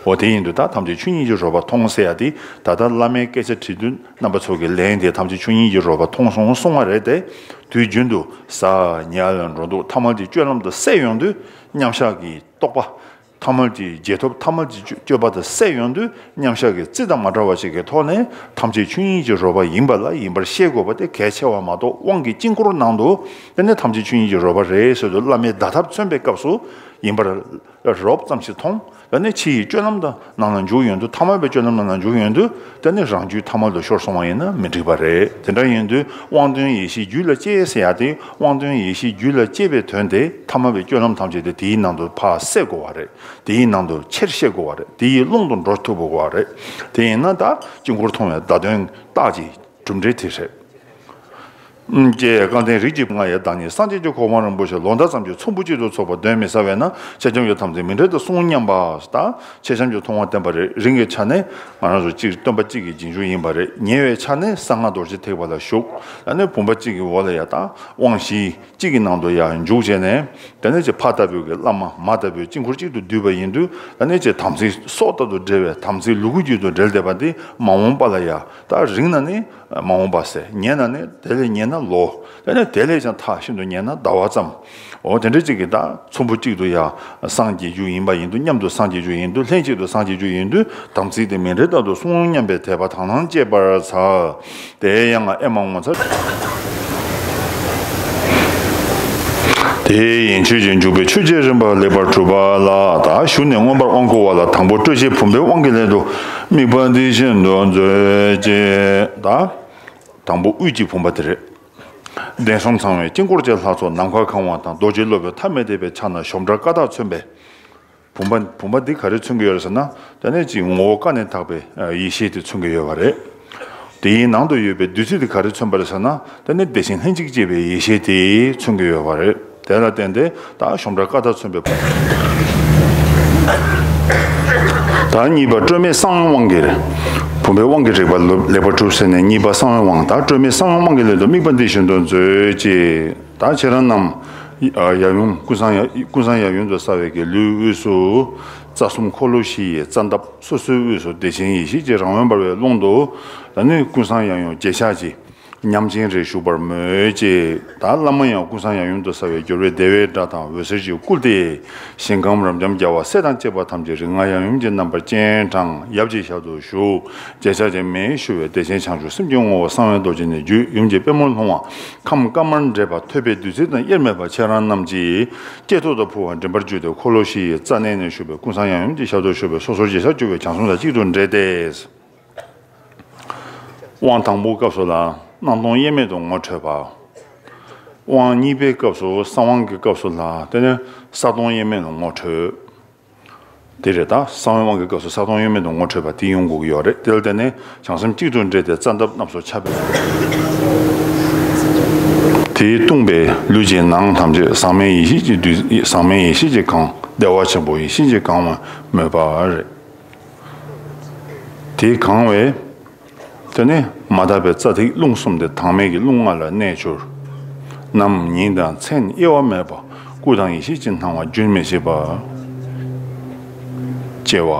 འོ་དེ་ཡིན་དུས་ད་ཐམས་ཅད་ཆོས་ཉིད་ཀྱི་རོལ་པ་མཐོང་ཟེར་ཡ་དེ། ད་ལྟ་བླ་མའི་སྐད་ཆ་དྲིས་དུས་རྣམ་པ་ཚོ་གི་ལན་དེ་ཐམས་ཅད་ཆོས་ཉིད་ཀྱི་རོལ་པ་མཐོང་སོང་གསུང་བ་རེད་དེ། དུས་རྒྱུན་དུ་ཟ་ཉལ་འགྲོ་འདུག་ཐ་མལ་གྱི་སྤྱོད་ལམ་དུ་སད་ཡོང་དུས་མཉམ་བཞག་གི་རྟོགས་པ། ཐ་མལ་གྱི་རྗེས་ཐོབ་ཐ་མལ་གྱི་སྤྱོད་པ་དུ་སད་ཡོང་དུས་མཉམ་བཞག་གི་རྩི་དང་མ་བྲལ་བ་ཞིག་གི་ཐོག་ནས་ཐམས་ཅད་ཆོས་ཉིད་ཀྱི་རོལ་པ་ཡིན་པ་ལ་ཡིན་པར་ཤེས་དགོས་པ་དེ་གལ་ཆེ་བ་མ་གཏོགས། དབང་གི་དཀྱིལ་འཁོར་ནང་དུ་དེ་ནས་ཐམས་ཅད་ཆོས་ཉིད་ཀྱི་རོལ་པ་རེད་ཟེར་དུས་བླ་མའི་བརྡ་ཐབས་མཚོན་པའི་སྐབས་སུ། ཡིན་པར་རོབ་ཙམ་ཞིག་མཐོང་། ད་ནི་ཕྱི་ཡི་སྤྱོད་ལམ་དང་ནང་ལ་འཇུག་ཡོང་དུས། ཐ་མལ་པའི་སྤྱོད་ལམ་དང་ནང་འཇུག་ཡོང་དུས། ད་ནི་རང་རྒྱུད་ཐ་མལ་དུ་ཤོར་སོང་བ་ཡིན་ན་མི་འགྲིག་པ་རེད། དེ་འདྲ་ཡིན་དུས་དབང་དོན་ཡེ་ཤེས་རྒྱུད་ལ་སྐྱེས་ཟེར་ཡ་དེ། དབང་དོན་ཡེ་ཤེས་རྒྱུད་ལ་སྐྱེས་པའི་དོན་དེ། ཐ་མལ་པའི་སྤྱོད་ལམ་ཐམས་ཅད་དེ་དེའི་ནང་དུ་ཕར་བསལ་དགོས་པ་རེད། དེའི་ནང་དུ་ཆེར་བཤད་དགོས་པ་རེད། དེ་ཡི་ཀློང་དུ་འགྲོ་ཐུབ་དགོས་པ་རེད། དེ་ཡིན་ན་ད་དཀྱིལ་འཁོར་མཐོང་བའི་བརྡ་དོན་རྟགས་ཀྱི་གྲུབ་འབྲས་དེ་རེད། ཀྱེ། རྐང་མཐིལ་རིགས་ཀྱི་ལྔ་ཡི་བདག་ཉིད་སངས་རྒྱས་ཀྱི་གོ་འཕང་རིན་པོ་ཆེ་ལོ་ཟླ་ཙམ་གྱི་ཚོམ་བུ་གཅིག་ཏུ་ཚོགས་པ་གདོན་མི་ཟ་བས་ན། མཆེད་ལྕམ་གྱི་དམ་ཚིག་མི་འབྲལ་ཏེ་བསྲུང་སྙམ་པ། ད་མཆེད་ལྕམ་གྱི་མཐོང་བ་བསྟན་པ་རེད། རིང་གི་ཆ་ནས་ང་རང་ཚོ་གཅིག་སྟོན་པ་གཅིག་གི་རྗེས་འཇུག་ཡིན་པ་རེད། ཉེ་བའི་ཆ་ནས་གསང་སྔགས་རྡོ་རྗེ་ཐེག་པ་ལ་ཞུགས། ད་ནི་བུམ་པ་གཅིག་གི་འོག་ལ་ཡ་ད་དབང་བཞི་གཅིག་གི་ནང་དུ་ཡ་འཇུག་བྱས་ནས། ད་ནི་ཅིག་ཕ་ལྟ་བུའི་གི་བླ་མ། མ་ལྟ་བུའི་དཀྱིལ་འཁོར་གཅིག་ཏུ་བསྡུས་པ་ཡིན་དུས། ད་ནི་ཅིག་དམ་ཚིག་སྲོག་ལྟར་དུ་འབྲེལ་བའི་དམ་ཚིག་ལུ་གུ་རྒྱུད་དུ་འབྲེལ་བསྡད་པ་འདི་མ་འོངས་པ་ལ་ཡ། ད་རིང་ན་ནི་མ་འོངས་པ་ཟེར། ཉེ་ན་ནི་དེ་ལས་ཉེ་ན་ལོ། དེ་ནས་དེ་ལས་ཀྱང་ཐག་ཤིན་ཏུ་ཉེ་ན་ཟླ་བ་ཙམ། འོ་དེ་འདྲ་གཅིག་གི་ད་ཚོམ་བུ་གཅིག་ཏུ་ཡ་སངས་རྒྱས་རྒྱུ་ཡིན་པ་ཡིན་དུས། མཉམ་དུ་སངས་རྒྱས་རྒྱུ་ཡིན་དུས། ལྷན་ཅིག་ཏུ་སངས་རྒྱས་རྒྱུ་ཡིན་དུས། དམ་ཚིག་དེ་མི་འབྲལ་ལྟར་དུ་བསྲུང་སྙམ་པའི་དད་པ་དག་སྣང་བསྐྱེད་པར་བྱ། དེ་ཡང་ཨེ་མ་ངོ་མཚར། དེ་ཡན་ཆོད་ཀྱི་འཇུག་པའི་ཆོས་རྗེ་རིམ་པ་ལེགས་པར་གྲུབ་པ་ལ། ད་ཞུ་ནས་མངོན་པར་དབང་བསྐུར་བ་ལ། དང་པོ་སྤྲོས་བཅས་བུམ་པའི་དབང་གི་སླད་དུ། དམིགས་པ་འདི་བཞིན་དུ་མཛོད་ཅིག་ད་དང་པོ་དབུས་ཀྱི་བུམ་པ་དེ་རེད། གདན་གསུམ་ཚང་བའི་དཀྱིལ་འཁོར་གྱི་ལྷ་ཚོགས་ནམ་མཁའ་གང་བ་དང་། རྡོ་རྗེ་སློབ་དཔོན་ཐ་མལ་དད་པའི་ཕྱག་ན་ཞོམ་བྲལ་ཀ་དག་མཚོན་པའི་བུམ་པ། བུམ་པ་འདི་ག་རེ་མཚོན་གྱི་ཡོད་རེད་ཟེར་ན། ད་ནི་ཅིག་ངོ་བོ་ཀ་ནས་དག་པའི་ཡེ་ཤེས་དེ་མཚོན་གྱི་ཡོད་པ་རེད། དེའི་ནང་དུ་ཡོད་པའི་བདུད་རྩི་དེ་ག་རེ་མཚོན་པ་རེད་ཟེར་ན། ད་ནི་བདེ་ཆེན་ལྷན་ཅིག་སྐྱེས་པའི་ཡེ་ཤེས་དེ་མཚོན་གྱི་ཡོད་པ་རེད། དེ་ལ་བརྟེན་ཏེ་ད་ཞོམ་བྲལ་ཀ་དག་མཚོན་པའི། ད་གཉིས་པ་སྤྲོས་མེད་གསང་བའི་དབང་གིས་རེད། བུམ་པའི་དབང་གིས་རིག་པ་ལེགས་པར་གྲུབ་ཟེར་ནས། གཉིས་པ་གསང་བའི་དབང་། ད་སྤྲོས་མེད་གསང་བའི་དབང་གི་སླད་དུ། དམིགས་པ་འདི་བཞིན་དུ་མཛོད་ཅིག་ད་ཁྱེད་རང་རྣམས་ཡབ་ཡུམ་ཀུན་བཟང་ཡབ། ཀུན་བཟང་ཡབ་ཡུམ་དུ་གསལ་བའི་གི་ལྷོའི་དབུས་སུ། རྩ་གསུམ་འཁོར་ལོ་བཞི་ཡི་རྩ་འདབ་སོ་སོའི་དབུས་སུ་བདེ་ཆེན་ཡེ་ཤེས་ཀྱི་རང་བྱོན་འབར་བའི་ཀློང་དུ། ད་ནི་ཀུན་བཟང་ཡབ་ཡུམ་རྗེས་ཆགས་ཀྱི་ཉམས་ཅན་རེ་བཞུགས་པར་མོས་ཅིག་ད་བླ་མ་ཡང་ཀུན་བཟང་ཡབ་ཡུམ་དུ་གསལ་བའི་སྦྱོར་བའི་བདེ་བའི་སྒྲ་དང་འོད་ཟེར་གྱིས་བསྐུལ་ཏེ། ཞིང་ཁམས་རབ་འབྱམས་རྒྱལ་བ་སྲས་དང་བཅས་པ་ཐམས་ཅད་རིགས་ལྔ་ཡབ་ཡུམ་གྱི་རྣམ་པར་སྤྱན་དྲངས། ཡབ་ཀྱི་ཞབས་ཏུ་བཞུགས། རྗེས་ཆགས་ཀྱི་མེས་བཞུ་བའི་བདེ་ཆེན་བྱང་ཆུབ་སེམས་ཀྱི་ངོ་བོ་གསང་བའི་རྡོ་རྗེ་ནས་བརྒྱུད། ཡུམ་གྱི་པད་མོ་ལྷུང་བ་ཁམས་དཀར་དམར་འདྲེས་པ་ཐོད་པའི་བདུད་རྩི་དང་དབྱེར་མེད་པ། ཁྱེད་རང་རྣམས་ཀྱི་སྐྱེ་ཐོག་ཏུ་འཕོ་བ་མགྲིན་པར་གྱུར་ཏེ། འཁོར་ལོ་བཞི་ཡི་རྩ་གནས་ནས་བཞུགས་པའི་ཀུན་བཟང་ཡབ་ཡུམ་གྱི་ཞབས་ཏུ་བཞུགས་པའི་སོ་སོར་རྗེས་ཆགས་གྱུར་པའི་བྱང་སེམས་དང་གཅིག་ཏུ་འདྲེས་ཏེ། དབང་དང་པོའི་སྐབས་སུ་ལ་སྣང་སྟོང་དབྱེར་མེད་དུ་ངོ་འཕྲོད་པ། དབང་གཉིས་པའི་སྐབས་སུ། གསང་དབང་གི་སྐབས་སུ་ལ་དེ་ནི་གསལ་སྟོང་དབྱེར་མེད་དུ་ངོ་འཕྲོད། དེ་རེད། ད་གསང་བའི་དབང་གི་སྐབས་སུ་གསལ་སྟོང་དབྱེར་མེད་དུ་ངོ་འཕྲོད་པ་དེ་ཡོང་དགོས་ཀྱི་ཡོད་རེད། དེ་ལ་བརྟེན་ནས་བྱང་སེམས་གཅིག་ཏུ་འདྲེས་ཏེ་རྩ་འདབ་རྣམས་སུ་ཁྱབ་པའི། དེས་བཏུངས་པའི་ལུས་ཀྱི་ནང་ཐམས་ཅད་ཟག་མེད་ཡེ་ཤེས་ཀྱིས་བསྡུས། ཟག་མེད་ཡེ་ཤེས་ཀྱིས་གང་། བདེ་བ་ཆེན་པོ་ཡེ་ཤེས་ཀྱིས་གང་བར་མོས་པ་རེད། དེས་གང་བས། དེ་ནས་མ་དག་པའི་རྩ་ཐིག་རླུང་གསུམ་དེ་དྭངས་མའི་གི་རླུང་ལྔ་ལ་གནས་གྱུར། ནམ་ཉིན་དང་མཚན་དབྱེ་བ་མེད་པ། སྐུ་དང་ཡེ་ཤེས་ཀྱི་སྣང་བ་རྒྱུན་མི་འཆད་པ་སྐྱེ་བ།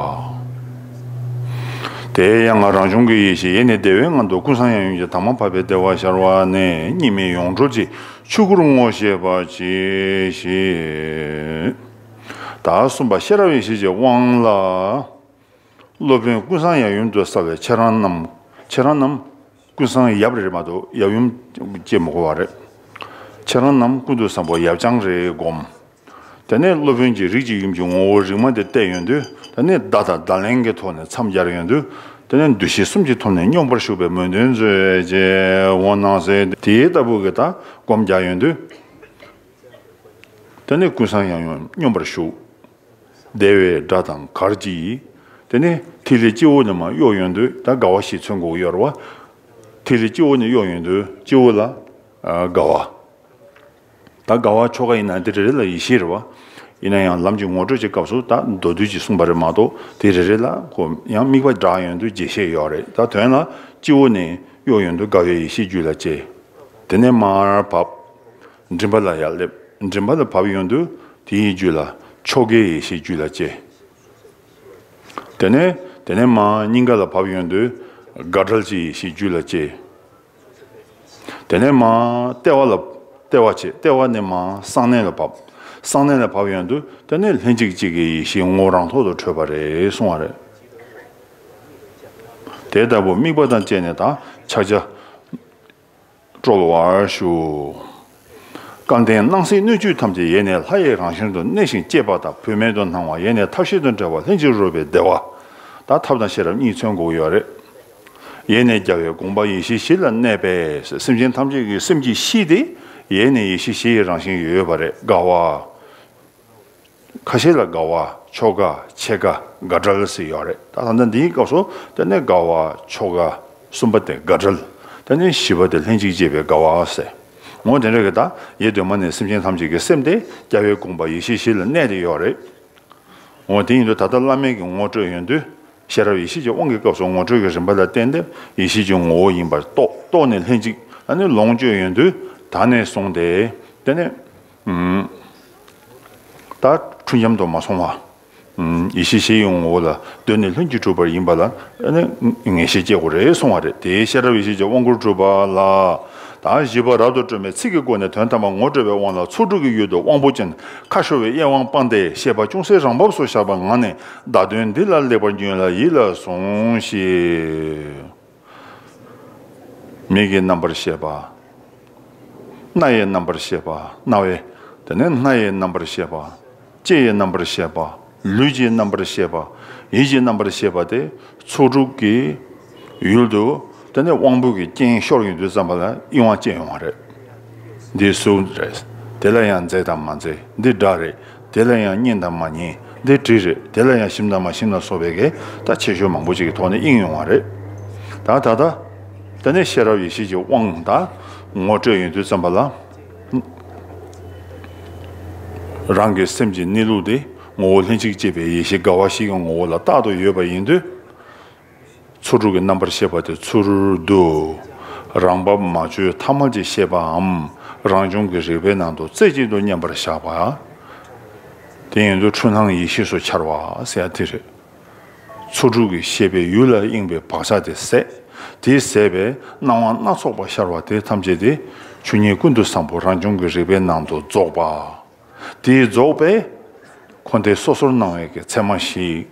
དེ་ཡང་རང་བྱུང་གི་ཡེ་ཤེས་ཡེ་ནས་བདེ་བའི་ངང་དུ་ཀུན་བཟང་ཡབ་ཡུམ་གྱི་དྭངས་མ་འཕགས་པའི་བདེ་བ་ཤར་བ་ནས་གཉིས་མེད་ཡོངས་གྲོལ་གྱི་ཆོས་སྐུར་ངོ་ཤེས་པར་གྱིས་ཤིག་ད་གསུམ་པ་ཤེས་རབ་ཡེ་ཤེས་ཀྱི་དབང་ལ། སློབ་དཔོན་ཀུན་བཟང་ཡབ་ཡུམ་དུ་གསལ་བའི་ཁྱེད་རང་རྣམས། ཁྱེད་རང་རྣམས་ཀུན་བཟང་ཡབ་རེད་མ་གཏོགས་ཡབ་ཡུམ་ཅེས་མི་གོ་བ་རེད། ཁྱེད་རང་རྣམས་ཀུན་ཏུ་བཟང་པོ་ཡབ་རྐྱང་རེད་བསྒོམ། དེ་ནས་སློབ་དཔོན་གྱིས་རིགས་ཀྱི་ཡུམ་གྱི་ངོ་བོ་རིག་མ་དེ་བསྟན་ཡོང་དུས། དེ་ནས་བརྡ་དང་བརྡ་ལན་གྱི་ཐོག་ནས་མཚམས་སྦྱར་ཡོང་དུས། དེ་ནས་འདུ་ཤེས་གསུམ་གྱི་ཐོག་ནས་སྙོམས་པར་ཞུགས་པའི་མོས་འདུན་མཛོད་ཅེས་འོ་སྣང་ཟེར། དེའི་ལྟ་བུ་གི་ད་སྒོམ་རྒྱག་ཡོང་དུས། དེ་ནས་ཀུན་བཟང་ཡབ་ཡུམ་སྙོམས་པར་ཞུགས། བདེ་བའི་སྒྲ་དང་གར་གྱིས། དེ་ནས་ཐིག་ལེ་སྤྱི་བོ་ནས་མར་གཡོ་ཡོང་དུས་ད་དགའ་བ་ཞིག་མཚོན་དགོས་ཡོད་རེད་བ། ཐིག་ལེ་སྤྱི་བོ་ནས་གཡོ་ཡོང་དུས་སྤྱི་བོ་ལ་དགའ་བ། ད་དགའ་བ་ཆོ་ག་ཡིན་ན་དེ་རེ་རེ་ལ་ཡེ་ཤེས་རེད་བ། ཡིན་ན་ཡང་ལམ་གྱི་ངོ་སྤྲོད་ཀྱི་སྐབས་སུ་ད་མདོ་བསྡུས་ཀྱིས་གསུངས་པ་རེད་མ་གཏོགས། དེ་རེ་རེ་ལ་ཁོ་ཡང་དམིགས་པ་བསྒྲགས་ཡོང་དུས་རྒྱས་བཤད་ཡོད་རེད། ད་དོན་ལ་སྤྱི་བོ་ནས་གཡོ་ཡོང་དུས་དགའ་བའི་ཡེ་ཤེས་རྒྱུད་ལ་སྐྱེ། དེ་ནས་མར་བབས། མགྲིན་པ་ལ་ཡར་སླེབས། མགྲིན་པ་ལ་བབས་ཡོང་དུས་དེའི་རྒྱུད་ལ་ཆོ་གའི་ཡེ་ཤེས་རྒྱུད་ལ་སྐྱེ། དེ་ནས་དེ་ནས་མར་སྙིང་ག་ལ་བབས་ཡོང་དུས་དགའ་བྲལ་གྱི་ཡེ་ཤེས་རྒྱུད་ལ་སྐྱེ། དེ་ནས་མར་ལྟེ་བ་ལ་ལྟེ་བ་བྱས། ལྟེ་བ་ནས་མར་གསང་གནས་ལ་བབས། གསང་གནས་ལ་བབས་ཡོང་དུས་དེ་ནས་ལྷན་ཅིག་སྐྱེས་ཀྱི་ཡེ་ཤེས་ངོ་བོ་རང་ཐོག་ཏུ་འཕྲོད་པ་རེད་གསུང་བ་རེད། དེ་ལྟ་བུ་དམིགས་པ་དང་བཅས་ནས་ད་ཕྱག་རྒྱ། སྤྲོ་བར་ཞུ། སྐལ་ལྡན་སྣང་སྲིད་སྣོད་བཅུད་ཐམས་ཅད་ཡེ་ནས་ལྷ་ཡི་རང་བཞིན་དུ་གནས་ཤིང་སྐྱེས་པ་དང་བུད་མེད་དུ་སྣང་བ་ཡེ་ནས་ཐབས་ཤེས་དང་བྲལ་བ་ལྷན་ཅིག་རོལ་པའི་བདེ་བ། ད་ཐབས་དང་ཤེས་རབ་གཉིས་མཚོན་དགོས་ཡོད་རེད། ཡེ་ནས་རྒྱལ་བའི་དགོངས་པ་ཡེ་ཤེས་བཞི་ལ་གནས་པས། སེམས་ཅན་ཐམས་ཅད་ཀྱི་སེམས་ཀྱི་གཤིས་དེ་ཡེ་ནས་ཡེ་ཤེས་བཞི་ཡི་རང་བཞིན་ཡོད་པ་རེད། དགའ་བ། ཁ་ཤས་ལ་དགའ་བ། ཆོ་ག། ཕྱེད་ཀ། དགའ་བྲལ་ཟེར་ཡོད་རེད། ད་ད་ལྟ་འདིའི་སྐབས་སུ་དེ་ནས་དགའ་བ། ཆོ་ག། གསུམ་པ་དེ་དགའ་བྲལ། དེ་ནས་བཞི་པ་དེ་ལྷན་ཅིག་སྐྱེས་པའི་དགའ་བ་ཟེར། འོ་དེ་འདྲ་གི་ད་ཡེ་གདོད་མ་ནས་སེམས་ཅན་ཐམས་ཅད་ཀྱི་སེམས་དེ་རྒྱལ་བའི་དགོངས་པ་ཡེ་ཤེས་བཞི་ལ་གནས་ཏེ་ཡོད་རེད། འོ་དེ་ཡིན་དུས་ད་ལྟ་བླ་མེད་ཀྱི་ངོ་སྤྲོད་ཡོང་དུས། ཤེས་རབ་ཡེ་ཤེས་ཀྱི་དབང་གི་སྐབས་སུ་ངོ་སྤྲོད་ཀྱི་རིམ་པ་ལ་བརྟེན་ཏེ་ཡེ་ཤེས་ཀྱི་ངོ་བོ་ཡིན་པར་རྟོགས། རྟོགས་ནས་ལྷན་ཅིག་ཨ་ནི་ལོངས་སྤྱོད་ཡོང་དུས་ད་ནས་བཟུང་སྟེ་དེ་ནས་ད་འཁྲུལ་འབྱམས་དུ་མ་སོང་བ། ཡེ་ཤེས་བཞི་ཡི་ངོ་བོ་ལ་གདོད་ནས་ལྷུན་གྱིས་གྲུབ་པར་ཡིན་པ་ལ་ངེས་ཤེས་སྐྱེ་དགོས་རེད་གསུང་བ་རེད། དེའི་ཤེས་རབ་ཡེ་ཤེས་ཀྱི་དབང་བསྐུར་གྲུབ་པ་ལ། ད་བཞི་པ་རབ་ཏུ་སྤྲོས་མའི་ཚིག་གི་སྒོ་ནས་དོན་དམ་པར་ངོ་སྤྲོད་པའི་དབང་ལ་ཚོགས་དྲུག་གི་ཡུལ་དུ་དབང་པོ་ཅན་ཁ་ཤོར་བའི་དབྱེ་བ་སྤངས་ཏེ་ཤེས་པ་ཅུང་ཟད་རང་བབས་སུ་བཞག་པའི་ངང་ནས་བརྡ་དོན་འདི་ལ་ལེགས་པར་ཉོན་ལ་ཡིད་ལ་ཟུངས་ཤིག་མིག་གི་རྣམ་པར་ཤེས་པ། སྣ་ཡི་རྣམ་པར་ཤེས་པ། རྣ་བའི། དེ་ནས་སྣ་ཡི་རྣམ་པར་ཤེས་པ། ལྕེ་ཡི་རྣམ་པར་ཤེས་པ། ལུས་ཀྱི་རྣམ་པར་ཤེས་པ། ཡིད་ཀྱི་རྣམ་པར་ཤེས་པ་དེ་ཚོགས་དྲུག་གི་ཡུལ་དུ། དེ་ནས་དབང་པོ་གི་རྐྱེན་ཤོར་ཡོང་དུས་ཙམ་པ་ལ་དབྱེ་བ་སྐྱེ་ཡོང་བ་རེད། འདི་གཟུགས་རེད། དེ་ལ་ཡང་མཛེས་དང་མ་མཛེས། འདི་སྒྲ་རེད། དེ་ལ་ཡང་སྙན་དང་མ་སྙན། འདི་དྲི་རེད། དེ་ལ་ཡང་ཞིམ་དང་མ་ཞིམ་ལ་སོགས་པའི་གི་ད་ཁྱད་ཆོས་མང་པོ་ཅིག་གི་ཐོག་ནས་དབྱེ་ཡོང་བ་རེད། ད་ད་ལྟ་དེ་ནས་ཤེས་རབ་ཡེ་ཤེས་ཀྱི་དབང་དང་ངོ་སྤྲོད་ཡོང་དུས་ཙམ་པ་ལ། རང་གི་སེམས་ཀྱི་གནས་ལུགས་དེ་ངོ་བོ་ལྷན་ཅིག་སྐྱེས་པའི་ཡེ་ཤེས་དགའ་བ་བཞི་གི་ངོ་བོ་ལ་རྟག་ཏུ་ཡོད་པ་ཡིན་དུས། ཚོགས་དྲུག་གི་རྣམ་པར་ཤེས་པ་དེ་ཚུར་བསྡུ། རང་བབས་མ་བཅོས་ཐ་མལ་གྱི་ཤེས་པའམ་རང་བྱུང་གི་རིག་པའི་ནང་དུ་རྩེ་གཅིག་ཏུ་མཉམ་པར་བཞག་པ། དེ་ཡིན་དུས་འཁྲུལ་སྣང་ཡེ་ཤེས་སུ་འཆར་བ་ཟེར་ཡ་དེ་རེད། ཚོགས་དྲུག་གི་ཤེས་པའི་ཡུལ་ལ་གཡེང་བའི་བག་ཆགས་དེ་ཟད། དེ་ཟད་པས་སྣང་བ་སྣ་ཚོགས་པ་ཤར་བ་དེ་ཐམས་ཅད་དེ་ཆོས་ཉིད་ཀུན་ཏུ་བཟང་པོ་རང་བྱུང་གི་རིག་པའི་ནང་དུ་རྫོགས་པ། དེའི་རྫོགས་པས་འཁོར་འདས་སོ་སོར་སྣང་བའི་གི་མཚན་མ་ཞིག་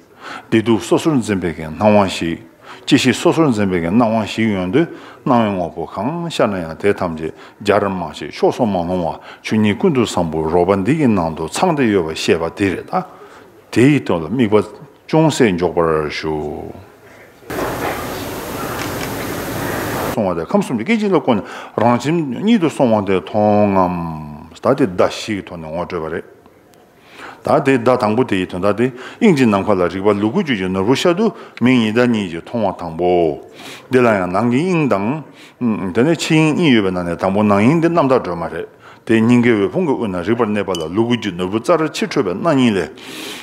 བདེ་སྡུག་སོ་སོར་འཛིན་པའི་གི་སྣང་བ་ཞིག་སྐྱེ་ཤི་སོ་སོར་འཛིན་པའི་གི་སྣང་བ་ཞིག་ཡོང་དུས་སྣང་བའི་དངོས་པོ་གང་ཤར་ན་ཡང་དེ་ཐམས་ཅད་བརྒྱ་རེ་མ་ཞིག་ཕྱོགས་སུ་མ་ལྷུང་བ་ཆོས་ཉིད་ཀུན་ཏུ་བཟང་པོའི་རོལ་པ་འདི་གི་ནང་དུ་ཚང་སྟེ་ཡོད་པ་ཤེས་པ་དེ་རེད་ད། དེ་ཡི་དོན་ལ་དམིགས་པ་ཅུང་ཟད་འཇོག་པར་ཞུ། སོང་བ་དེ་ཁམས་གསུམ་གྱི་སྐད་ཅིག་ལ་བཀོད་ནས་རང་ཁྱིམ་གཉིད་དུ་སོང་བ་དེ་མཐོང་ངམ། ད་དེ་བརྡ་བཞི་གི་ཐོག་ནས་ངོ་སྤྲོད་པ་རེད། ད་དེ་བརྡ་དང་པོ་དེ་ཡི་དོན་དག་དེ་དབྱིངས་ཀྱི་ནམ་མཁའ་ལ་རིག་པ་ལུ་གུ་རྒྱུད་ཀྱི་ནོར་བུ་ཤར་དུས་མིག་ཉི་ཟླ་གཉིས་ཀྱིས་མཐོང་བ་དང་པོ། འདི་ལ་ཡང་ནང་གི་དབྱིངས་དང་། དེ་ནས་ཕྱི་དབྱིངས་གཉིས་ཡོད་པའི་ནང་ནས་དང་པོ་ནང་དབྱིངས་དེ་རྣམ་དག་སྒྲོན་མ་རེད། དེ་སྙིང་གའི་འོད་ཕུང་གི་དབུས་ན་རིག་པར་གནས་པ་ལ་ལུ་གུ་རྒྱུད་ནོར་བུ་རྩ་རལ་ཕྱིར་འཕྲོས་པའི་སྣང་བརྙན་ལས།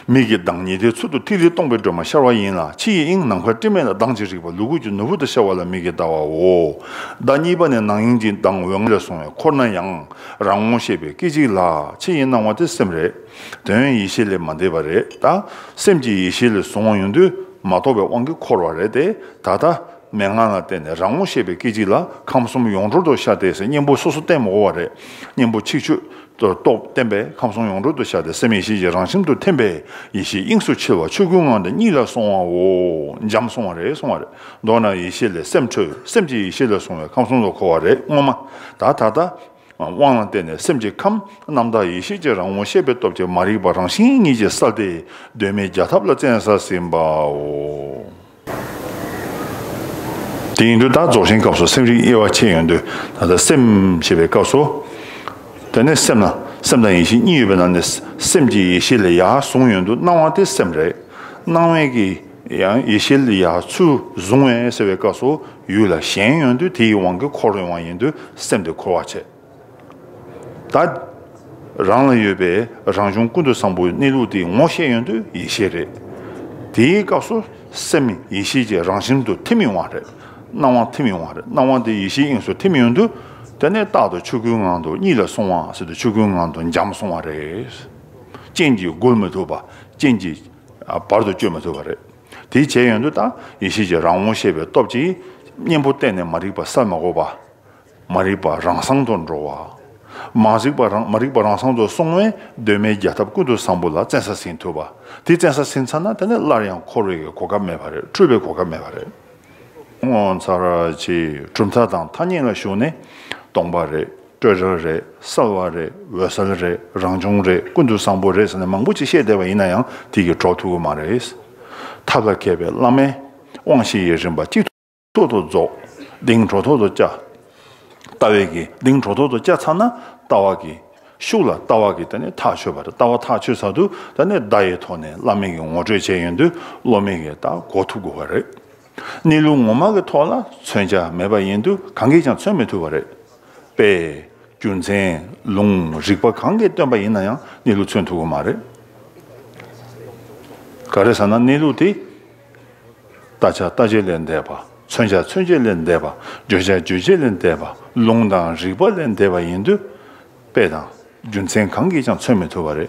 མིག་གི་མདངས་ཉི་ཟླའི་ཚུལ་དུ་ཐིག་ལེ་སྟོང་པའི་སྒྲོན་མ་ཤར་བ་ཡིན་ལ། ཕྱི་ཡི་དབྱིངས་ནམ་མཁར་སྤྲིན་མེད་ལ་མདངས་ཀྱི་རིག་པ་ལུ་གུ་རྒྱུད་ནོར་བུ་དུ་ཤར་བ་ལ་མིག་གིས་ལྟ་བའོ། བརྡ་གཉིས་པ་ནི་ནང་དབྱིངས་ཀྱི་མདངས་འོད་ལྔ་ལས་བྱུང་བའི་འཁོར་ན་ཡང་རང་ངོ་ཤེས་པའི་སྐད་ཅིག་ལ་ཕྱི་ཡི་སྣང་བ་དེ་སེམས་རེད། དོན་ཡེ་ཤེས་ལས་མ་འདས་པ་རེད་ད། སེམས་ཀྱི་ཡེ་ཤེས་ལས་བཟུང་བ་ཡོང་དུས་མ་རྟོགས་པའི་དབང་གིས་འཁོར་བ་རེད་དེ། ད་ལྟ་མན་ངག་ལ་བརྟེན་ནས་རང་ངོ་ཤེས་པའི་སྐད་ཅིག་ལ་ཁམས་གསུམ་ཡོངས་གྲོལ་དུ་ཤར་ཏེ་ཟེར་གཉེན་པོ་སོ་སོ་བསྟེན་མི་དགོས་པ་རེད། གཉེན་པོ་ཆིག་ཆོད་དུ་རྟོགས་བསྟེན་པས་ཁམས་གསུམ་ཡོངས་གྲོལ་དུ་ཤར་ཏེ་སེམས་ཡེ་ཤེས་ཀྱི་རང་བཞིན་དུ་ཐིམ་པས་ཡེ་ཤེས་དབྱིངས་སུ་འཆི་བ་ཆོས་སྐུའི་ངང་དུ་གཉིད་ལ་སོང་བའོ། འཇམ་སོང་བ་རེད་གསུང་བ་རེད། མདོར་ན་ཡེ་ཤེས་ལས་སེམས་འཕྲོས། སེམས་ཀྱི་ཡེ་ཤེས་ལས་བྱུང་བའི་ཁམས་གསུམ་དུ་འཁོར་བ་རེད་སྔོན་མ། ད་ད་ལྟ། དབང་ལ་བརྟེན་ནས་སེམས་ཀྱི་ཁམས་རྣམ་དག་ཡེ་ཤེས་ཀྱི་རང་ངོ་ཤེས་པའི་སྟོབས་ཀྱིས་མ་རིག་པ་རང་བཞིན་ཉིད་ཀྱི་གསལ་ཏེ་གདོད་མའི་རྒྱ་ཐབས་ལ་བཙན་ས་ཟིན་པའོ། དེ་ཡིན་དུས་ད་རྫོགས་ཆེན་སྐབས་སུ་སེམས་རིག་དབྱེ་བ་ཕྱེ་ཡོང་དུས་ད་ལྟ་སེམས་ཞེས་པའི་སྐབས་སུ། དེ་ནས་སེམས་ལ་སེམས་དང་ཡེ་ཤེས་གཉིས་ཡོད་པའི་ནང་ནས་སེམས་ཀྱི་ཡེ་ཤེས་ལ་ཡར་བཟུང་ཡོང་དུས་སྣང་བ་དེ་སེམས་རེད། སྣང་བའི་གི་ཡང་ཡེ་ཤེས་ལ་ཡར་ཚུར་བཟུང་བས་ཟེར་བའི་སྐབས་སུ་ཡུལ་ལ་ཞེན་ཡོང་དུས་དེའི་དབང་གིས་འཁོར་ཡོང་བ་ཡིན་དུས་སེམས་དེ་འཁོར་བ་བྱེད། ད། རང་ལ་ཡོད་པའི་རང་བྱུང་ཀུན་ཏུ་བཟང་པོའི་གནས་ལུགས་དེ་ངོ་ཤེས་ཡོང་དུས་ཡེ་ཤེས་རེད། དེའི་སྐབས་སུ་སེམས་ཡེ་ཤེས་ཀྱི་རང་བཞིན་དུ་ཐིམ་ཡོང་བ་རེད། སྣང་བ་ཐིམ་ཡོང་བ་རེད། སྣང་བ་དེ་ཡེ་ཤེས་དབྱིངས་སུ་ཐིམ་ཡོང་དུས་དེ་ནས་རྟག་ཏུ་ཆོས་སྐུའི་ངང་དུ་གཉིད་ལ་སོང་བ་ཟེར་དུས་ཆོས་སྐུའི་ངང་དུ་འཇམ་སོང་བ་རེད། རྐྱེན་གྱིས་བསྒུལ་མི་ཐུབ་པ། རྐྱེན་གྱིས་བར་དུ་གཅོད་མི་ཐུབ་པ་རེད། དེ་བྱས་ཡོང་དུས་ད་ཡེ་ཤེས་ཀྱི་རང་ངོ་ཤེས་པའི་སྟོབས་ཀྱིས་གཉེན་པོ་གཏན་ནས་མ་རིག་པ་སེལ་མ་དགོས་པ། མ་རིག་པ་རང་སངས་དུ་འགྲོ་བ། མ་རིག་པ་རང་མ་རིག་པ་རང་སངས་སུ་སོང་བས་གདོད་མའི་རྒྱ་ཐབས་ཀུན་ཏུ་བཟང་པོ་ལ་བཙན་ས་ཟིན་ཐུབ་པ། དེ་བཙན་ས་ཟིན་ཚར་ན་དེ་ནས་སླར་ཡང་འཁོར་བའི་གོ་སྐབས་མེད་པ་རེད། འཁྲུལ་པའི་གོ་སྐབས་མེད་པ་རེད། ངོ་མཚར་ཆེ་གྲུབ་མཐའ་དང་ཐ་སྙད་ལ་ཞུགས་ནས་སྟོང་པ་རེད། སྤྲོས་བྲལ་རེད། གསལ་བ་རེད། འོད་གསལ་རེད། རང་བྱུང་རེད། ཀུན་ཏུ་བཟང་པོ་རེད་ཟེར་ནས་མང་པོ་ཅིག་བཤད་བསྡད་པ་ཡིན་ན་ཡང་དེ་གིས་གྲོགས་ཐུབ་ཀྱི་མ་རེད། ཐབས་ལ་མཁས་པའི་བླ་མས་དབང་བཞི་ཡི་རིམ་པ་གཅིག་ཐོག་ཏུ་རྫོགས། གདེང་གྲོལ་ཐོག་ཏུ་བཅའ། ལྟ་བའི་གི་གདེང་གྲོལ་ཐོག་ཏུ་བཅའ་ཚར་ན་ལྟ་བ་གི་ཤུགས་ལ་ལྟ་བ་གི་ད་ནི་ཐག་ཆོད་པ་རེད། ལྟ་བ་ཐག་ཆོད་ཚར་དུས་ད་ནི་བརྡ་ཡི་ཐོག་ནས་བླ་མའི་གི་ངོ་སྤྲོད་བྱས་ཡོང་དུས་སློབ་མའི་གི་ད་གོ་ཐུབ་དགོས་པ་རེད། གནས་ལུགས་ངོ་མ་གི་ཐོག་ལ་མཚོན་ཆ་མེད་པ་ཡིན་དུས་གང་གིས་ཀྱང་མཚོན་མི་ཐུབ་པ་རེད། དཔེ། རྒྱུ་མཚན། ལུང་། རིགས་པ་གང་གིས་སྟོན་པ་ཡིན་ན་ཡང་གནས་ལུགས་མཚོན་ཐུབ་ཀྱི་མ་རེད། ག་རེ་ཟེར་ན་གནས་ལུགས་དེ། ལྟ་བྱ་ལྟ་བྱེད་ལས་འདས་པ། མཚོན་བྱ་མཚོན་བྱེད་ལས་འདས་པ། བརྗོད་བྱ་བརྗོད་བྱེད་ལས་འདས་པ། ལུང་དང་རིགས་པ་ལས་འདས་པ་ཡིན་དུས། དཔེ་དང་། རྒྱུ་མཚན་གང་གིས་ཀྱང་མཚོན་མི་ཐུབ་པ་རེད།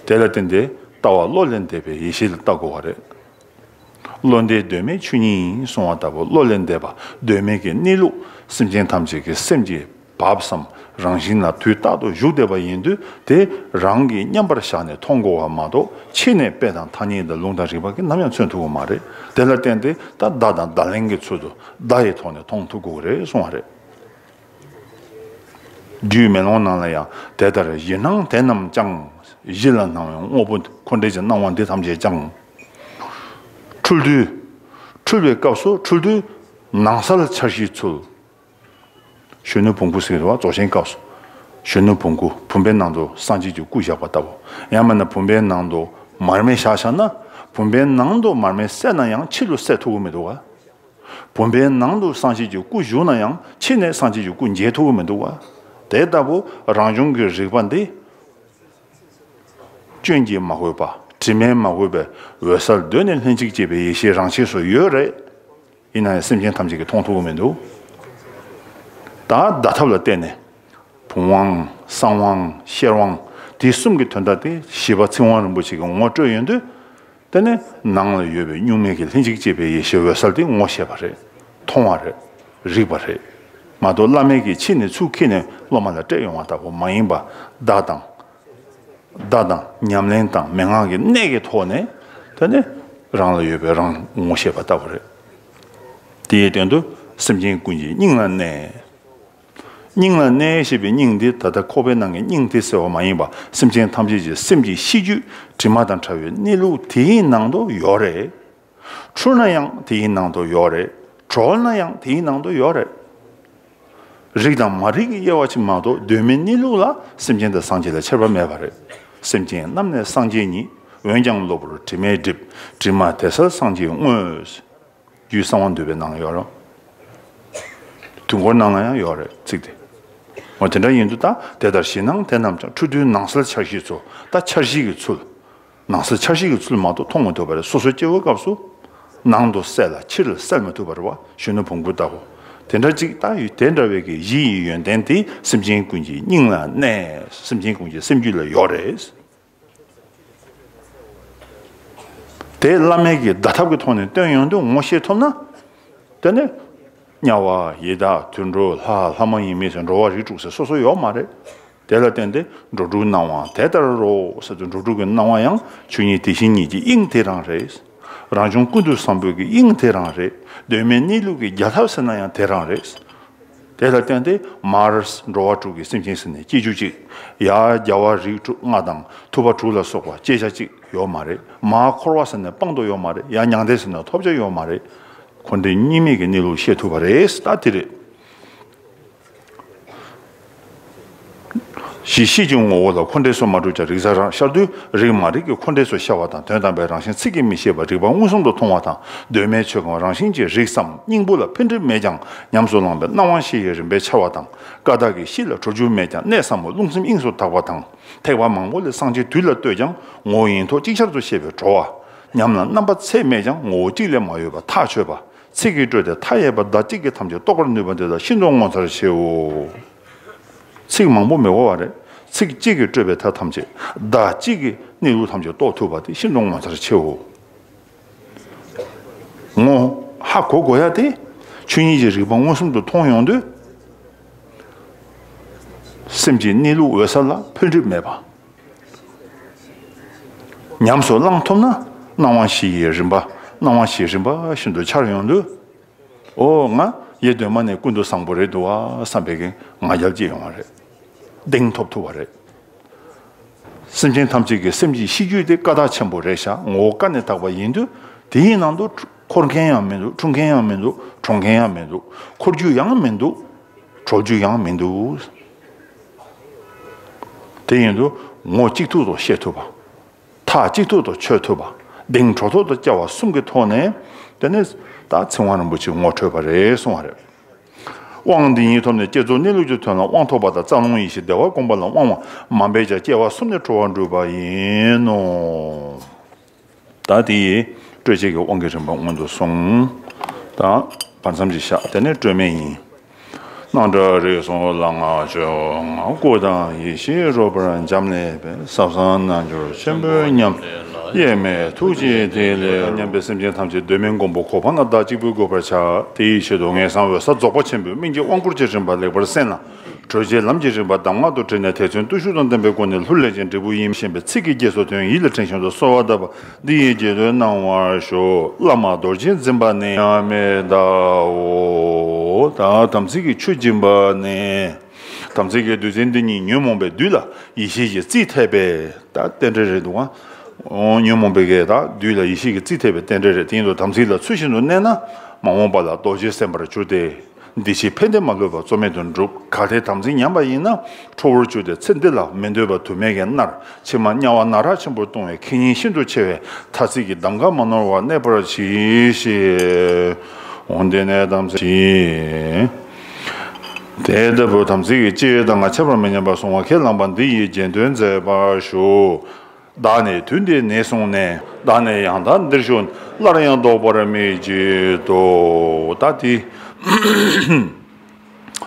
དེ་ལ་བརྟེན་ཏེ་ལྟ་བ་བློ་ལས་འདས་པའི་ཡེ་ཤེས་ལ་ལྟ་དགོས་པ་རེད། བློ་འདས་གདོད་མའི་ཆོས་ཉིད་ཡིན་གསུང་བ་ལྟ་བུ་བློ་ལས་འདས་པ་གདོད་མའི་གི་གནས་ལུགས་སེམས་ཅན་ཐམས་ཅད་ཀྱི་སེམས་ཀྱི་བབ་སམ་རང་བཞིན་ལ་དུས་རྟག་ཏུ་བཞུགས་བསྡད་པ་ཡིན་དུས་དེ་རང་གིས་མཉམ་པར་བཞག་ནས་མཐོང་དགོས་པ་མ་གཏོགས་ཕྱི་ནས་དཔེ་དང་ཐ་སྙད་དང་ལུང་དང་རིགས་པ་གིས་ནམ་ཡང་མཚོན་ཐུབ་ཀྱི་མ་རེད། དེ་ལ་བརྟེན་ཏེ་ད་བརྡ་དང་བརྡ་ལན་གྱི་ཚུལ་དུ་བརྡ་ཡི་ཐོག་ནས་མཐོང་ཐུབ་དགོས་ཀྱི་རེད་གསུང་བ་རེད། རྒྱུད་མེ་ལོང་ནང་ལ་ཡང་དེ་ལྟར་གཞི་སྣང་དེ་རྣམས་ཀྱང་། གཞི་ལ་སྣང་བའི་དངོས་པོ་འཁོར་འདས་ཀྱི་སྣང་བ་འདི་ཐམས་ཅད་ཀྱང་། འཁྲུལ་དུས། འཁྲུལ་བའི་སྐབས་སུ་འཁྲུལ་དུས་ནང་གསལ་འཆར་གཞིའི་ཚུལ། གཞོན་ནུ་བོང་བུ་ཟེར་གྱི་རེད་བ། རྫོགས་ཆེན་སྐབས་སུ། གཞོན་ནུ་བོང་གུ་བུམ་པའི་ནང་དུ་སངས་རྒྱས་ཀྱི་སྐུ་བཞག་པ་ལྟ་བུ། ཡང་མིན་ན་བུམ་པའི་ནང་དུ་མར་མེ་བཞག་བཞག་ན། བུམ་པའི་ནང་དུ་མར་མེ་བསྲེགས་ན་ཡང་ཕྱི་ལུ་བསྲེག་ཐུབ་ཀྱི་མི་འདུག་བ། བུམ་པའི་ནང་དུ་སངས་རྒྱས་ཀྱི་སྐུ་བཞུགས་ན་ཡང་ཕྱི་ནས་སངས་རྒྱས་ཀྱི་སྐུ་མཇལ་ཐུབ་ཀྱི་མི་འདུག་བ། དེ་ལྟ་བུ་རང་བྱུང་གི་རིག་པ་འདི། སྐྱོན་གྱིས་མ་གོས་པ། དྲི་མས་མ་གོས་པའི་འོད་གསལ་གདོད་ནས་ལྷན་ཅིག་སྐྱེས་པའི་ཡེ་ཤེས་རང་ཆས་སུ་ཡོད་རེད། ཡིན་ན་ཡང་སེམས་ཅན་ཐམས་ཅད་ཀྱིས་མཐོང་ཐུབ་ཀྱི་མི་འདུག་ད་བརྡ་ཐབས་ལ་བརྟེན་ནས། བུམ་དབང་། གསང་དབང་། ཤེར་དབང་། དེ་གསུམ་གྱི་དོན་དག་དེ་བཞི་པ་ཚིག་དབང་རིན་པོ་ཆེ་གིས་ངོ་སྤྲོད་ཡོང་དུས། དེ་ནས་ནང་ལ་ཡོད་པའི་གཉུག་མའི་གི་ལྷན་ཅིག་སྐྱེས་པའི་ཡེ་ཤེས་འོད་གསལ་དེ་ངོ་ཤེས་པ་རེད། མཐོང་བ་རེད། རིག་པ་རེད། མ་གཏོགས་བླ་མས་ཀྱིས་ཕྱི་ནས་ཚུར་ཁྱེར་ནས་སློབ་མ་ལ་སྤྲད་ཡོང་བ་ལྟ་བུ་མ་ཡིན་པ། བརྡ་དང་། བརྡ་དང་ཉམས་ལེན་དང་མན་ངག་གི་གནད་ཀྱི་ཐོག་ནས་དེ་ནི་རང་ལ་ཡོད་པའི་རང་ངོ་ཤེས་པ་ལྟ་བུ་རེད། དེའི་སྟེང་དུ་སེམས་ཅན་ཀུན་གྱི་སྙིང་ལ་གནས། སྙིང་ལ་གནས་ཞེས་པའི་སྙིང་འདི་ད་ལྟ་ཁོག་པའི་ནང་གི་སྙིང་དེ་ཟེར་བ་མ་ཡིན་པ་སེམས་ཅན་ཐམས་ཅད་ཀྱི་སེམས་ཀྱི་གཤིས་རྒྱུད་དྲི་མ་དང་བྲལ་བའི་གནས་ལུགས་དེའི་ནང་དུ་ཡོད་རེད། འཁྲུལ་ན་ཡང་དེའི་ནང་དུ་ཡོད་རེད། གྲོལ་ན་ཡང་དེའི་ནང་དུ་ཡོད་རེད། རིག་དང་མ་རིག་གི་དབྱེ་བ་ཅིག་མ་གཏོགས་གདོད་མའི་གནས་ལུགས་ལ་སེམས་ཅན་དང་སངས་རྒྱས་ལ་ཁྱད་པར་མེད་པ་རེད། སེམས་ཅན་རྣམས་ནི་སངས་རྒྱས་ཉིད། འོན་ཀྱང་གློ་བུར་དྲི་མས་བསྒྲིབས། དྲི་མ་དེ་སེལ་སངས་རྒྱས་དངོས། རྒྱུད་གསང་བ་འདུས་པའི་ནང་ཡོད་རེད། དུས་འཁོར་ནང་ལ་ཡང་ཡོད་རེད་ཚིག་དེ། འོ་དེ་འདྲ་ཡིན་དུས་ད་དེ་ལྟར་གཞི་སྣང་དེ་རྣམས་ཀྱང་འཁྲུལ་དུས་ནང་གསལ་འཆར་གཞིའི་ཚུལ། ད་འཆར་གཞི་གི་ཚུལ། ནང་གསལ་འཆར་གཞི་གི་ཚུལ་མ་གཏོགས་མཐོང་མི་ཐུབ་པ་རེད། སོ་སོའི་སྐྱེ་བོའི་སྐབས་སུ། ནང་དུ་གསལ་ལ་ཕྱིར་གསལ་མི་ཐུབ་པ་རེད་བ། གཞོན་ནུ་བོང་གུ་ལྟ་བུ། དེ་འདྲ་ཅིག་ད་ཡོད། དེ་འདྲ་བའི་གི་གཞི་ཡི་ཡོན་ཏན་དེ་སེམས་ཅན་ཀུན་གྱི་སྙིང་ལ་གནས། སེམས་ཅན་ཀུན་གྱི་སེམས་རྒྱུད་ལ་ཡོད་རེད། དེ་བླ་མའི་གི་བརྡ་ཐབས་ཀྱི་ཐོག་ནས་སྟོན་ཡོང་དུས་ངོ་ཤེས་ཐུབ་ན། དེ་ནི། དམྱལ་བ། ཡི་དྭགས། དུད་འགྲོ། ལྷ། ལྷ་མ་ཡིན་མི་ཟེར་འགྲོ་བ་རིགས་དྲུག་ཟེར་སོ་སོ་ཡོད་མ་རེད། དེ་ལ་བརྟེན་ཏེ་འགྲོ་དྲུག་སྣང་བ་དེ་ལྟར་རོ་ཟེར་དུས་འགྲོ་དྲུག་གི་སྣང་བ་ཡང་ཆོས་ཉིད་དེ་བཞིན་ཉིད་ཀྱི་དབྱིངས་དེ་རང་རེད། རང་བྱུང་ཀུན་ཏུ་བཟང་པོའི་གི་དབྱིངས་དེ་རང་རེད། གདོད་མའི་གནས་ལུགས་ཀྱི་རྒྱལ་ཐབས་ཟེར་ན་ཡང་དེ་རང་རེད། དེ་ལ་བརྟེན་ཏེ་མར་འགྲོ་བ་དྲུག་གི་སེམས་ཅན་ཟེར་ནས་སྐྱེ་རྒྱུ་གཅིག་ཡར་རྒྱལ་བ་རིགས་དྲུག་ལྔ་དང་ཐུབ་པ་དྲུག་ལ་སོགས་པ་སྐྱེ་བྱ་གཅིག་ཡོད་མ་རེད། མར་འཁོར་བ་ཟེར་ནས་སྤང་དུ་ཡོད་མ་རེད། ཡར་མྱང་འདས་ཟེར་ནས་ཐོབ་བྱ་ཡོད་མ་རེད། འཁོར་འདས་གཉིས་མེད་ཀྱི་གནས་ལུགས་ཤེས་ཐུབ་པ་རེད། ད་དེ་རེད། གཞི་ཤེས་ཀྱི་ངོ་བོ་ལ་འཁོར་འདས་སུ་མ་གྲུབ་ཀྱང་རིག་གསལ་རང་ཤར་དུས་རིག་མ་རིག་གི་འཁོར་འདས་སུ་ཤར་བ་དང་དོན་དམ་པའི་རང་བཞིན་ཚིག་གིས་མི་ཤེས་པ་རིག་པ་མངོན་སུམ་དུ་མཐོང་བ་དང་གདོད་མའི་ཆོས་གང་རང་བཞིན་གྱིས་རིག་བསམ་སྙིང་པོ་ལ་འཕེལ་འགྲིབ་མེད་ཀྱང་ཉམས་སུ་བླངས་པའི་སྣང་བ་ཤེས་ཡི་རིམ་པས་འཆར་བ་དང་ཀ་དག་གི་གཤིས་ལ་གྲོལ་འགྱུར་མེད་ཀྱང་གནས་ཟབ་མོ་རླུང་སེམས་དབྱིངས་སུ་དག་པ་དང་ཐེག་པ་མང་པོ་ལས་སངས་རྒྱས་དུས་ལ་ལྟོས་ཀྱང་ངོ་བོ་ཡིན་ཐོག་ཅིག་ཆར་དུ་ཤེས་པའི་གྲོལ་བ། ཉམས་ལ་རྣམ་པ་ཚད་མེད་ཀྱང་ངོ་བོ་གཅིག་ལས་མ་གཡོས་པ་ཐག་ཆོད་པ། ཚིག་གིས་སྤྲོས་ཏེ་མཐའ་ཡས་པ་བརྡ་གཅིག་གིས་ཐམས་ཅད་རྟོགས་པར་ནུས་པ་འདི་དག་ཤིན་ཏུ་ངོ་མཚར་ཆེའོ། ཚིག་མང་པོ་མི་དགོས་པ་རེད། ཚིག་གཅིག་གིས་སྤྲོས་པའི་མཐའ་ཐམས་ཅད། བརྡ་གཅིག་གིས་གནས་ལུགས་ཐམས་ཅད་རྟོགས་ཐུབ་པ་དེ་ཤིན་ཏུ་ངོ་མཚར་ཆེའོ། ངོ་ཧ་གོ་དགོས་ཡ་དེ། ཆོས་ཉིད་ཀྱི་རིག་པ་མངོན་སུམ་དུ་མཐོང་ཡོང་དུས། སེམས་ཀྱི་གནས་ལུགས་འོད་གསལ་ལ་འཕོ་འགྲིབ་མེད་པ། ཉམས་སུ་བླང་ཐུབ་ན་སྣང་བ་བཞི་ཡི་རིམ་པ། སྣང་བ་བཞིའི་རིམ་པ་བཞིན་དུ་འཆར་ཡོང་དུས། ཨོ་ང་ རྗེ་གདོད་མ་ནས་ཀུན་ཏུ་བཟང་པོ་རེད་འདུག་བ་བསམ་པའི་གི་ང་རྒྱལ་སྐྱེ་ཡོང་བ་རེད། གདེང་ཐོབ་ཐུབ་པ་རེད། སེམས་ཅན་ཐམས་ཅད་ཀྱི་སེམས་ཀྱི་ཤེས་རྒྱུད་དེ་ཀ་དག་ཆེན་པོ་རེད་ཤག་ངོ་བོ་ཀ་ནས་དག་པ་ཡིན་དུས་དེ་ཡི་ནང་དུ་འཁོར་མཁན་ཡང་མི་འདུག་འཁྲུངས་མཁན་ཡང་མི་འདུག་གྲོངས་མཁན་ཡང་མི་འདུག་འཁོར་རྒྱུ་ཡང་མི་འདུག་གྲོལ་རྒྱུ་ཡང་མི་འདུག་དེ་ཡིན་དུས་ངོ་གཅིག་ཐུག་ཏུ་ཤེས་ཐུབ་པ། མཐའ་གཅིག་ཐུག་ཏུ་ཆོད་ཐུབ་པ། གདེང་གྲོལ་ཐོག་ཏུ་སྐྱེ་བ་གསུམ་གྱི་ཐོག་ནས་དེ་ནས་ད་ཚིག་དབང་རིན་པོ་ཆེ་ངོ་འཕྲོད་པ་རེད་གསུང་བ་རེད། དབང་འདི་ཉིད་ཐོབ་ནས་བསྐྱེད་རྫོགས་གནས་ལུགས་ཀྱི་དོན་ལ་དབང་ཐོབ་པ་དང་རྩ་རླུང་ཡེ་ཤེས་བདེ་བ་བསྒོམ་པ་ལ་དབང་བ་མ་འབད་ཀྱང་སྐྱེ་བ་གསུམ་ནས་གྲོལ་བར་འགྲུབ་པ་ཡིན་ནོ། ད་དེ་ཡིས་སྤྲོས་བཅས་ཀྱི་དབང་གི་རིམ་པ་སྔོན་དུ་སོང་། ད་བར་མཚམས་ཀྱི་ཞག་དེ་ནས་སྤྲོས་མེད་ཡིན། སྣང་གྲགས་རིག་གསུམ་ལ་ང་མཆོད་ང་། སྐུ་དང་ཡེ་ཤེས་རོལ་པར་འབྱམས་ཀླས་པའི། ཟབ་གསང་རྣལ་འབྱོར་ཆེན་པོའི་ཉམས་དབྱེར་མེད་ཐུགས་རྗེའི་ཐིག་ལེ་མཉམ་པའི་སེམས་ཅན་ཐམས་ཅད་གདོད་མའི་མགོན་པོ་གོ་འཕང་ལ་བདག་གཅིག་པུས་འགོད་པར་བྱ། དེ་ཡི་ཆེད་དུ་ངས་གསང་བའི་ས་རྫོགས་པ་ཆེན་པོའི་སྨིན་གྱི་དབང་བསྐུར་གྱི་རིམ་པ་ལེགས་པར་གསན་ལ། གྲོལ་བྱེད་ལམ་གྱི་རིམ་པ་གདམས་ངག་ཏུ་དྲིལ་ནས་དད་བརྩོན་བརྟུལ་ཞུགས་དང་ལྡན་པའི་སྒོ་ནས་ལྷུར་ལེན་ཅིང་འབྲས་བུ་ཡིན་ཞེས་པའི་ཚིག་གི་རྗེས་སུ་དོན་ཡིད་ལ་དྲན་བཞིན་དུ་གསོལ་བ་བཏབ་པ། འདི་ཡི་རྗེས་ཟློས་གནང་བར་ཞུ། བླ་མ་རྡོ་རྗེ་འཛིན་པ་ནི། མི་གདའོ། ད་དམ་ཚིག་གི་ཆུ་སྦྱིན་པ་ནི། དམ་ཚིག་གི་བདུད་རྩི་འདི་ཉིད་ཉོན་མོངས་པའི་བདུད་ལ་ཡེ་ཤེས་ཀྱི་རྩིས་ཐེབས་པས། ད་རྟེན་འབྲེལ་རེད་འདུག་ག་ཉོན་མོངས་པའི་གི་ད་བདུད་ལ་ཡེ་ཤེས་ཀྱི་རྩིས་ཐེབས་པའི་རྟེན་འབྲེལ་རེད། དེ་ཡིན་དུས་དམ་ཚིག་ལ་ཚུལ་བཞིན་དུ་གནས་ན་མ་འོངས་པ་ལ་རྡོ་རྗེ་སེམས་དཔར་གྱུར་ཏེ། འདི་ཕྱི་ཕན་བདེ་མ་ལུས་པ་རྩོལ་མེད་དུ་འགྲུབ། གལ་ཏེ་དམ་ཚིག་ཉམས་པ་ཡིན་ན་ཁྲོ་བོར་གྱུར་ཏེ་ཚེ་འདི་ལ་མི་འདོད་པ་དུ་མས་ཀྱང་མནར། ཕྱི་མ་དམྱལ་བ་ན་རག་ཆེན་པོར་ལྟུང་བའི་ཁེ་ཉེན་ཤིན་ཏུ་ཆེ་བས། ཐ་ཚིག་གི་གདམས་ངག་མ་ནོར་བར་གནས་པར་གྱིས་ཤིག་འོ་དེ་ནས་དམ་ཚིག་གིས། དེ་ལྟ་བུ་དམ་ཚིག་གི་ལྕེ་ཡི་གདམས་ངག་ཁྱབ་པར་མི་ཉམས་པར་གསུང་བ་ཁས་བླངས་པ་འདི་ཡི་རྗེས་ཟློས་མཛད་པར་ཞུ། བདག་ནི་དུས་འདི་ནས་བཟུང་ནས། བདག་ནི་ཡང་དག་འདིར་བཞུགས། སླར་ཡང་ལྡོག་པར་མི་བགྱིད་དོ། ད་དེ་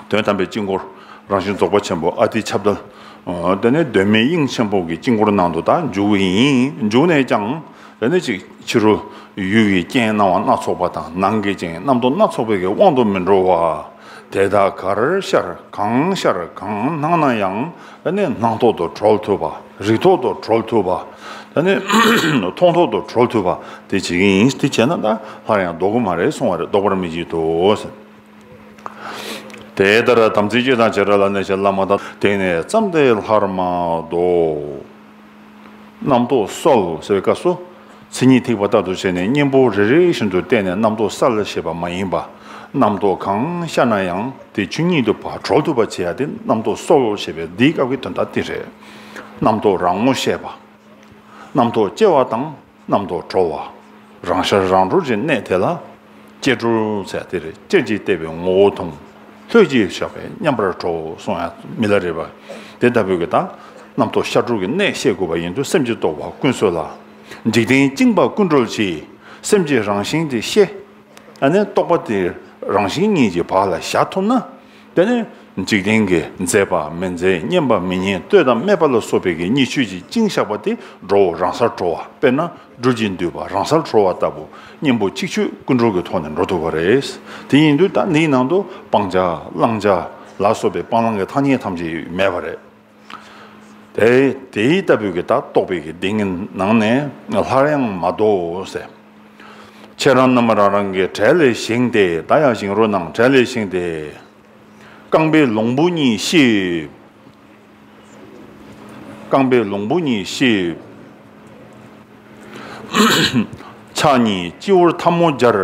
དོན་དམ་པའི་དཀྱིལ་འཁོར་རང་བཞིན་རྫོགས་པ་ཆེན་པོ་ཨ་ཏི་ཁྱབ་བརྡལ། དེ་ནས་གདོད་མའི་དབྱིངས་ཆེན་པོ་གི་དཀྱིལ་འཁོར་ནང་དུ་ད་འཇུག་གི་ཡིན། འཇུག་ནས་ཀྱང་དེ་ནས་ཅིག་ཕྱི་རུ་ཡུལ་གྱི་རྐྱེན་སྣང་བ་སྣ་ཚོགས་པ་དང་ནང་གི་རྐྱེན་རྣམ་རྟོག་སྣ་ཚོགས་པའི་གི་དབང་དུ་མི་འགྲོ་བ། དེ་དག་གར་ཤར་གང་ཤར་གང་སྣང་ན་ཡང་དེ་ནས་སྣང་ཐོག་ཏུ་གྲོལ་ཐུབ་པ། རིག་ཐོག་ཏུ་གྲོལ་ཐུབ་པ། དེ་ནས་མཐོང་ཐོག་ཏུ་གྲོལ་ཐུབ་པ་དེ་བྱེད་ཀྱི་ཡིན། དེ་བྱས་ན་ད་སླར་ཡང་ལྡོག་གི་མ་རེད་གསུང་བ་རེད། ལྡོག་པར་མི་བགྱིད་དོ། དེ་ལྟར་དམ་ཚིག་སྤྱི་དང་བྱེ་བྲག་ལ་གནས་ཤིང་བླ་མ་དང་དེང་ནས་བརྩམས་ཏེ་སླར་མ་ལྡོག་རྣམ་རྟོག་གསལ་ཟེར་བའི་སྐབས་སུ། མཚན་ཉིད་ཐིགས་པ་ལྟར་དུ་བྱས་ནས་གཉེན་པོ་རེ་རེ་བཞིན་དུ་བསྟན་ནས་རྣམ་རྟོག་གསལ་ཞེས་པ་མ་ཡིན་པ། རྣམ་རྟོག་གང་ཤར་ན་ཡང་དེ་ཆོས་ཉིད་དུ་ཕར་གྲོལ་ཐུབ་པ་བྱེད་ཡ་དེ་རྣམ་རྟོག་གསལ་ཞེས་པའི་འདིའི་སྐབས་ཀྱི་དོན་དག་དེ་རེད། རྣམ་རྟོག་རང་ངོ་ཤེས་པ། རྣམ་རྟོག་སྐྱེ་བ་དང་རྣམ་རྟོག་གྲོལ་བ། རང་ཤར་རང་གྲོལ་གྱི་གནད་དེ་ལ། སྐྱེ་གྲོལ་ཟེར་དེ་རེད། སྐྱེ་འཇིག་རྟེན་པའི་ངོ་བོ་མཐོང་། ལྷོད་ཀྱིས་བཞག་པས་མཉམ་པར་གྲོལ་གསུང་ཡང་མི་ལ་རས་པ། དེ་ལྟ་བུའི་གི་ད་རྣམ་རྟོག་ཤར་གྲོལ་གྱི་གནད་བཤད་དགོས་པ་ཡིན་དུས་སེམས་ཀྱི་རྟོག་པ་ཀུན་སོད་ལ། འཇིག་རྟེན་བཅིངས་པ་ཀུན་གྲོལ་གྱིས། སེམས་ཀྱི་རང་བཞིན་དེ་ཤེས། ཨ་ནི་རྟོག་པ་དེ་རང་བཞིན་གཉིས་ཀྱི་བར་ལ་བཞག་ཐུབ་ན། དེ་ནི་འཇིག་རྟེན་གྱི་མཛེས་པ་མི་མཛེས་སྙན་པ་མི་སྙན་ལྟོས་དང་སྨྲས་པ་ལ་སོགས་པའི་གི་གཉིས་ཆོས་ཀྱིས་བཅིངས་བཞག་པ་དེ་འགྲོ་བོ་རང་སར་གྲོལ་བ། དཔེར་ན་སྦྲུལ་གྱིས་འདུས་པ་རང་སར་གྲོལ་བ་ལྟ་བུ་གཉེན་པོ་གཅིག་ཆོད་ཀུན་གྲོལ་གྱི་ཐོག་ནས་འགྲོ་ཐུབ་པ་རེད། དེ་ཡིན་དུས་ད་འདིའི་ནང་དུ་སྤང་བྱ་བླང་བྱ་ལ་སོགས་པའི་སྤང་བླང་གི་ཐ་སྙད་ཐམས་ཅད་མེད་པ་རེད། དེ་དེའི་ལྟ་བུའི་གི་ད་རྟོག་པའི་གི་གདེང་གི་ནང་ནས་སླར་ཡང་མ་ལྡོག་ཟེར། ཁྱེད་རང་རྣམ་པ་རང་རང་གི་གྲལ་ལས་བཞེངས་ཏེ། ད་ཡང་བཞེངས་རོགས་གནང་། གྲལ་ལས་བཞེངས་ཏེ། རྐང་པའི་ལོང་བུ་གཉིས་གཤིབ། རྐང་པའི་ལོང་བུ་གཉིས་གཤིབ། ཕྱག་གཉིས་སྤྱི་བོར་ཐལ་མོ་སྦྱར།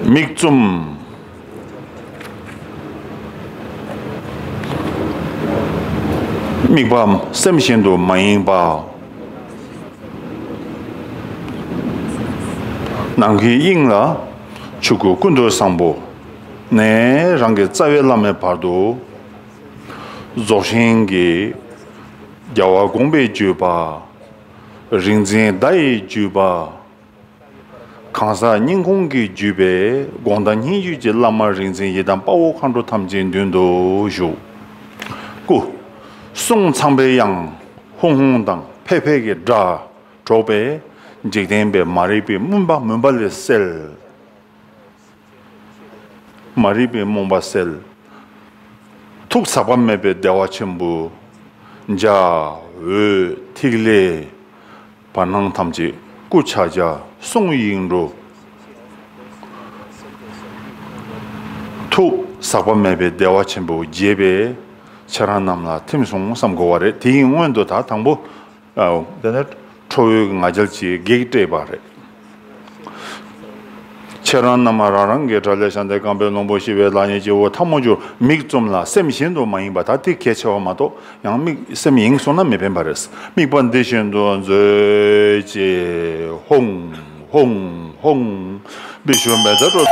མིག་བཙུམ། དམིགས་པ་སེམས་བཞིན་དུ་མ་ཡེངས་པ། ནམ་མཁའི་དབྱིངས་ལ་ཆོས་སྐུ་ཀུན་ཏུ་བཟང་པོ་ནས་རང་གི་རྩ་བའི་བླ་མའི་བར་དུ། རྫོགས་ཆེན་གྱི་རྒྱལ་བ་དགོངས་པའི་བརྒྱུད་པ། རིག་འཛིན་བརྡ་ཡི་བརྒྱུད་པ། གང་ཟག་སྙིང་ཁོང་གི་བརྒྱུད་པའི་དགོངས་དག་སྙན་བརྒྱུད་ཀྱི་བླ་མ་རིག་འཛིན་ཡི་དམ་དཔའ་བོ་མཁའ་འགྲོ་ཐམས་ཅད་མདུན་དུ་བཞུགས། སྐུ་གསུང་ཚངས་པའི་དབྱངས་ཧཱུྃ་ཧཱུྃ་དང་ཕཊ་ཕཊ་ཀྱི་སྒྲ་སྒྲོག་པས་འཇིག་རྟེན་པའི་མ་རིག་པའི་མུན་པ་མུན་པ་ལས་བསལ། མ་རིག་པའི་རྨོངས་པ་སེལ། ཐུགས་ཟག་པ་མེད་པའི་བདེ་བ་ཆེན་པོ། འཇའ་འོད་ཐིག་ལེ་བར་སྣང་ཐམས་ཅད་ སྐུ་ཕྱག་རྒྱ། གསུང་དབྱིངས་གྲུབ། ཐུགས་ཟག་པ་མེད་པའི་བདེ་བ་ཆེན་པོ་རྒྱས་པས་ཁྱེད་རང་རྣམས་ལ་ཐིམ་སོང་བསམ་དགོས་པ་རེད། དེ་ཡི་སྔོན་དུ་ད་དང་པོ། ཨ། དེ་ནས་ཁྲོ་བོའི་ང་རྒྱལ་གྱིས་བགེགས་བསྐྲད་པ་རེད། ཁྱེད་རང་རྣམས་རང་རང་གི་དགྲ་ལས་བྱང་སྟེ་རྐང་པའི་ལོང་བུ་ཤི་བའི་ལག་གཉིས་ཀྱི་འོ་ཐལ་མོ་སྦྱོར། མིག་བཙུམ་ལ་སེམས་གཞན་དུ་མ་ཡེངས་པ། ད་དེ་གལ་ཆེ་བ་མ་གཏོགས། ཡང་མིག་སེམས་ཡེངས་སོང་ན་མི་ཕན་པ་རེད། དམིགས་པ་འདི་བཞིན་དུ་མཛོད་ཅེས། ཧཱུྃ། ཧཱུྃ། ཧཱུྃ། བི་ཤྭ་མི་ཏྲ་ཏྲོ།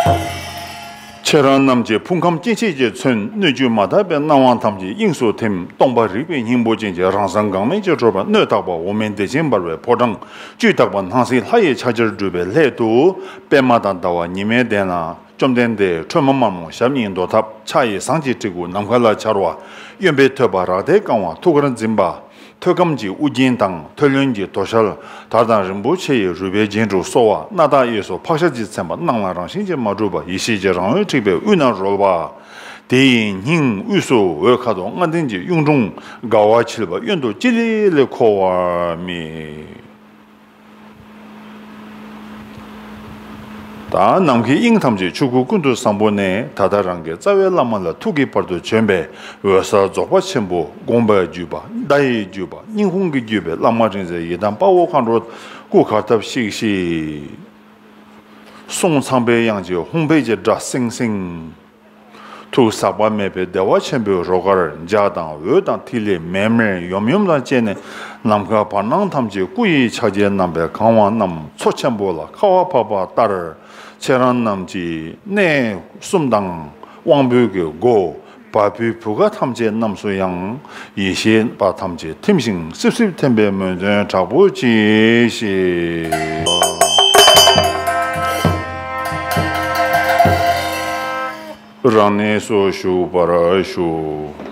ཁྱེད་རང་རྣམས་ཀྱི་ཕུང་ཁམས་སྐྱེ་མཆེད་ཀྱི་མཚོན་སྣོད་བཅུད་མ་དག་པའི་སྣང་བ་ཐམས་ཅད་དབྱིངས་སུ་ཐིམ། སྟོང་པ་རིག་པའི་སྙིང་པོ་ཅན་གྱི་རང་སེམས་འགག་མེད་ཀྱི་གྲོལ་བ། སྣོད་དག་པ་འོག་མིན་བདེ་ཆེན་འབར་བའི་ཕོ་བྲང་། བཅུད་དག་པ་སྣང་སྲིད་ལྷ་ཡི་ཆ་བྱད་སྒྲུབ་པའི་སླད་དུ། པདྨ་དང་ཟླ་བ་ཉི་མའི་གདན་ལ། བཅོམ་ལྡན་འདས་ཁྲོས་མ་དམར་མོ་ཞབས་གཉིས་འདོར་ཐབས། ཕྱག་གཡས་ཟངས་ཀྱི་གྲི་གུག་ནམ་མཁའ་ལ་འཕྱར་བ། གཡོན་པས་ཐོད་པ་རཀྟས་བཀང་བ། ཐུགས་ཀར་འཛིན་པ། ཐོད་སྐམ་གྱི་དབུ་རྒྱན་དང་ཐོད་རློན་གྱི་དོ་ཤལ། དར་དང་རིན་པོ་ཆེ་ཡི་རུས་པའི་རྒྱན་དྲུག་གསོལ་བ། སྣ་ཐག་གཡས་སུ་ཕག་ཞལ་གྱི་མཚན་པ། སྣང་ལ་རང་བཞིན་གྱིས་མ་གྲུབ་པ། ཡེ་ཤེས་ཀྱི་རང་འོད་འཁྲིགས་པའི་དབུས་ན་རོལ་བ། དེ་ཡི་སྙིང་དབུས་སུ་འོད་ཁ་དོག་ལྔ་ལྡན་གྱི་གཡུང་དྲུང་དགའ་བ་ཆིབས་པ་གཡོན་དུ་ཅི་ལི་ལི་འཁོར་བར་དམིགས། ད་ནམ་མཁའི་དབྱིངས་ཐམས་ཅད་ཆོས་སྐུ་ཀུན་ཏུ་བཟང་པོ་ནས་ད་ལྟ་རང་གི་རྩ་བའི་བླ་མ་ལ་ཐུག་གི་བར་དུ་བྱོན་པའི་འོད་གསལ་རྫོགས་པ་ཆེན་པོ། དགོངས་པའི་བརྒྱུད་པ། བརྡ་ཡི་བརྒྱུད་པ། སྙིང་ཁུང་གི་བརྒྱུད་པའི་བླ་མ་རིག་འཛིན་ཡི་དམ་དཔའ་བོ་མཁའ་འགྲོ་སྐུ་གར་སྟབས་ཤིག་ཤིག། གསུང་ཚངས་པའི་དབྱངས་ཀྱི་ཧཱུྃ་ཕཊ་ཀྱི་སྒྲ་སིང་སིང་། ཐུགས་ཟག་པ་མེད་པའི་བདེ་བ་ཆེན་པོའི་རོལ་གར་འཇའ་དང་འོད་དང་ཐིག་ལེ་མེར་མེར་ཡོམ་ཡོམ་དང་བཅས་ནས་ནམ་མཁའ་བར་སྣང་ཐམས་ཅད་སྐུ་ཡི་ཕྱག་རྒྱའི་རྣམ་པས་གང་བ་རྣམས་མཚོ་ཆེན་པོ་ལ་ཁ་བ་བབས་པ་ལྟར། ཁྱེད་རང་རྣམས་ཀྱི་གནས་གསུམ་དང་དབང་པོའི་གི་སྒོ་བ་སྤུའི་བུ་ག་ཐམས་ཅད་རྣམས་སུ་ཡང་ཡེ་ཤེས་པ་ཐམས་ཅད་ཐིམ་ཞིང་སིབ་སིབ་ཐིམ་པའི་མོས་འདུན་དྲག་པོ་ཅིག་བཞེས། རང་གནས་སུ་བཞུགས་པར་ཞུ།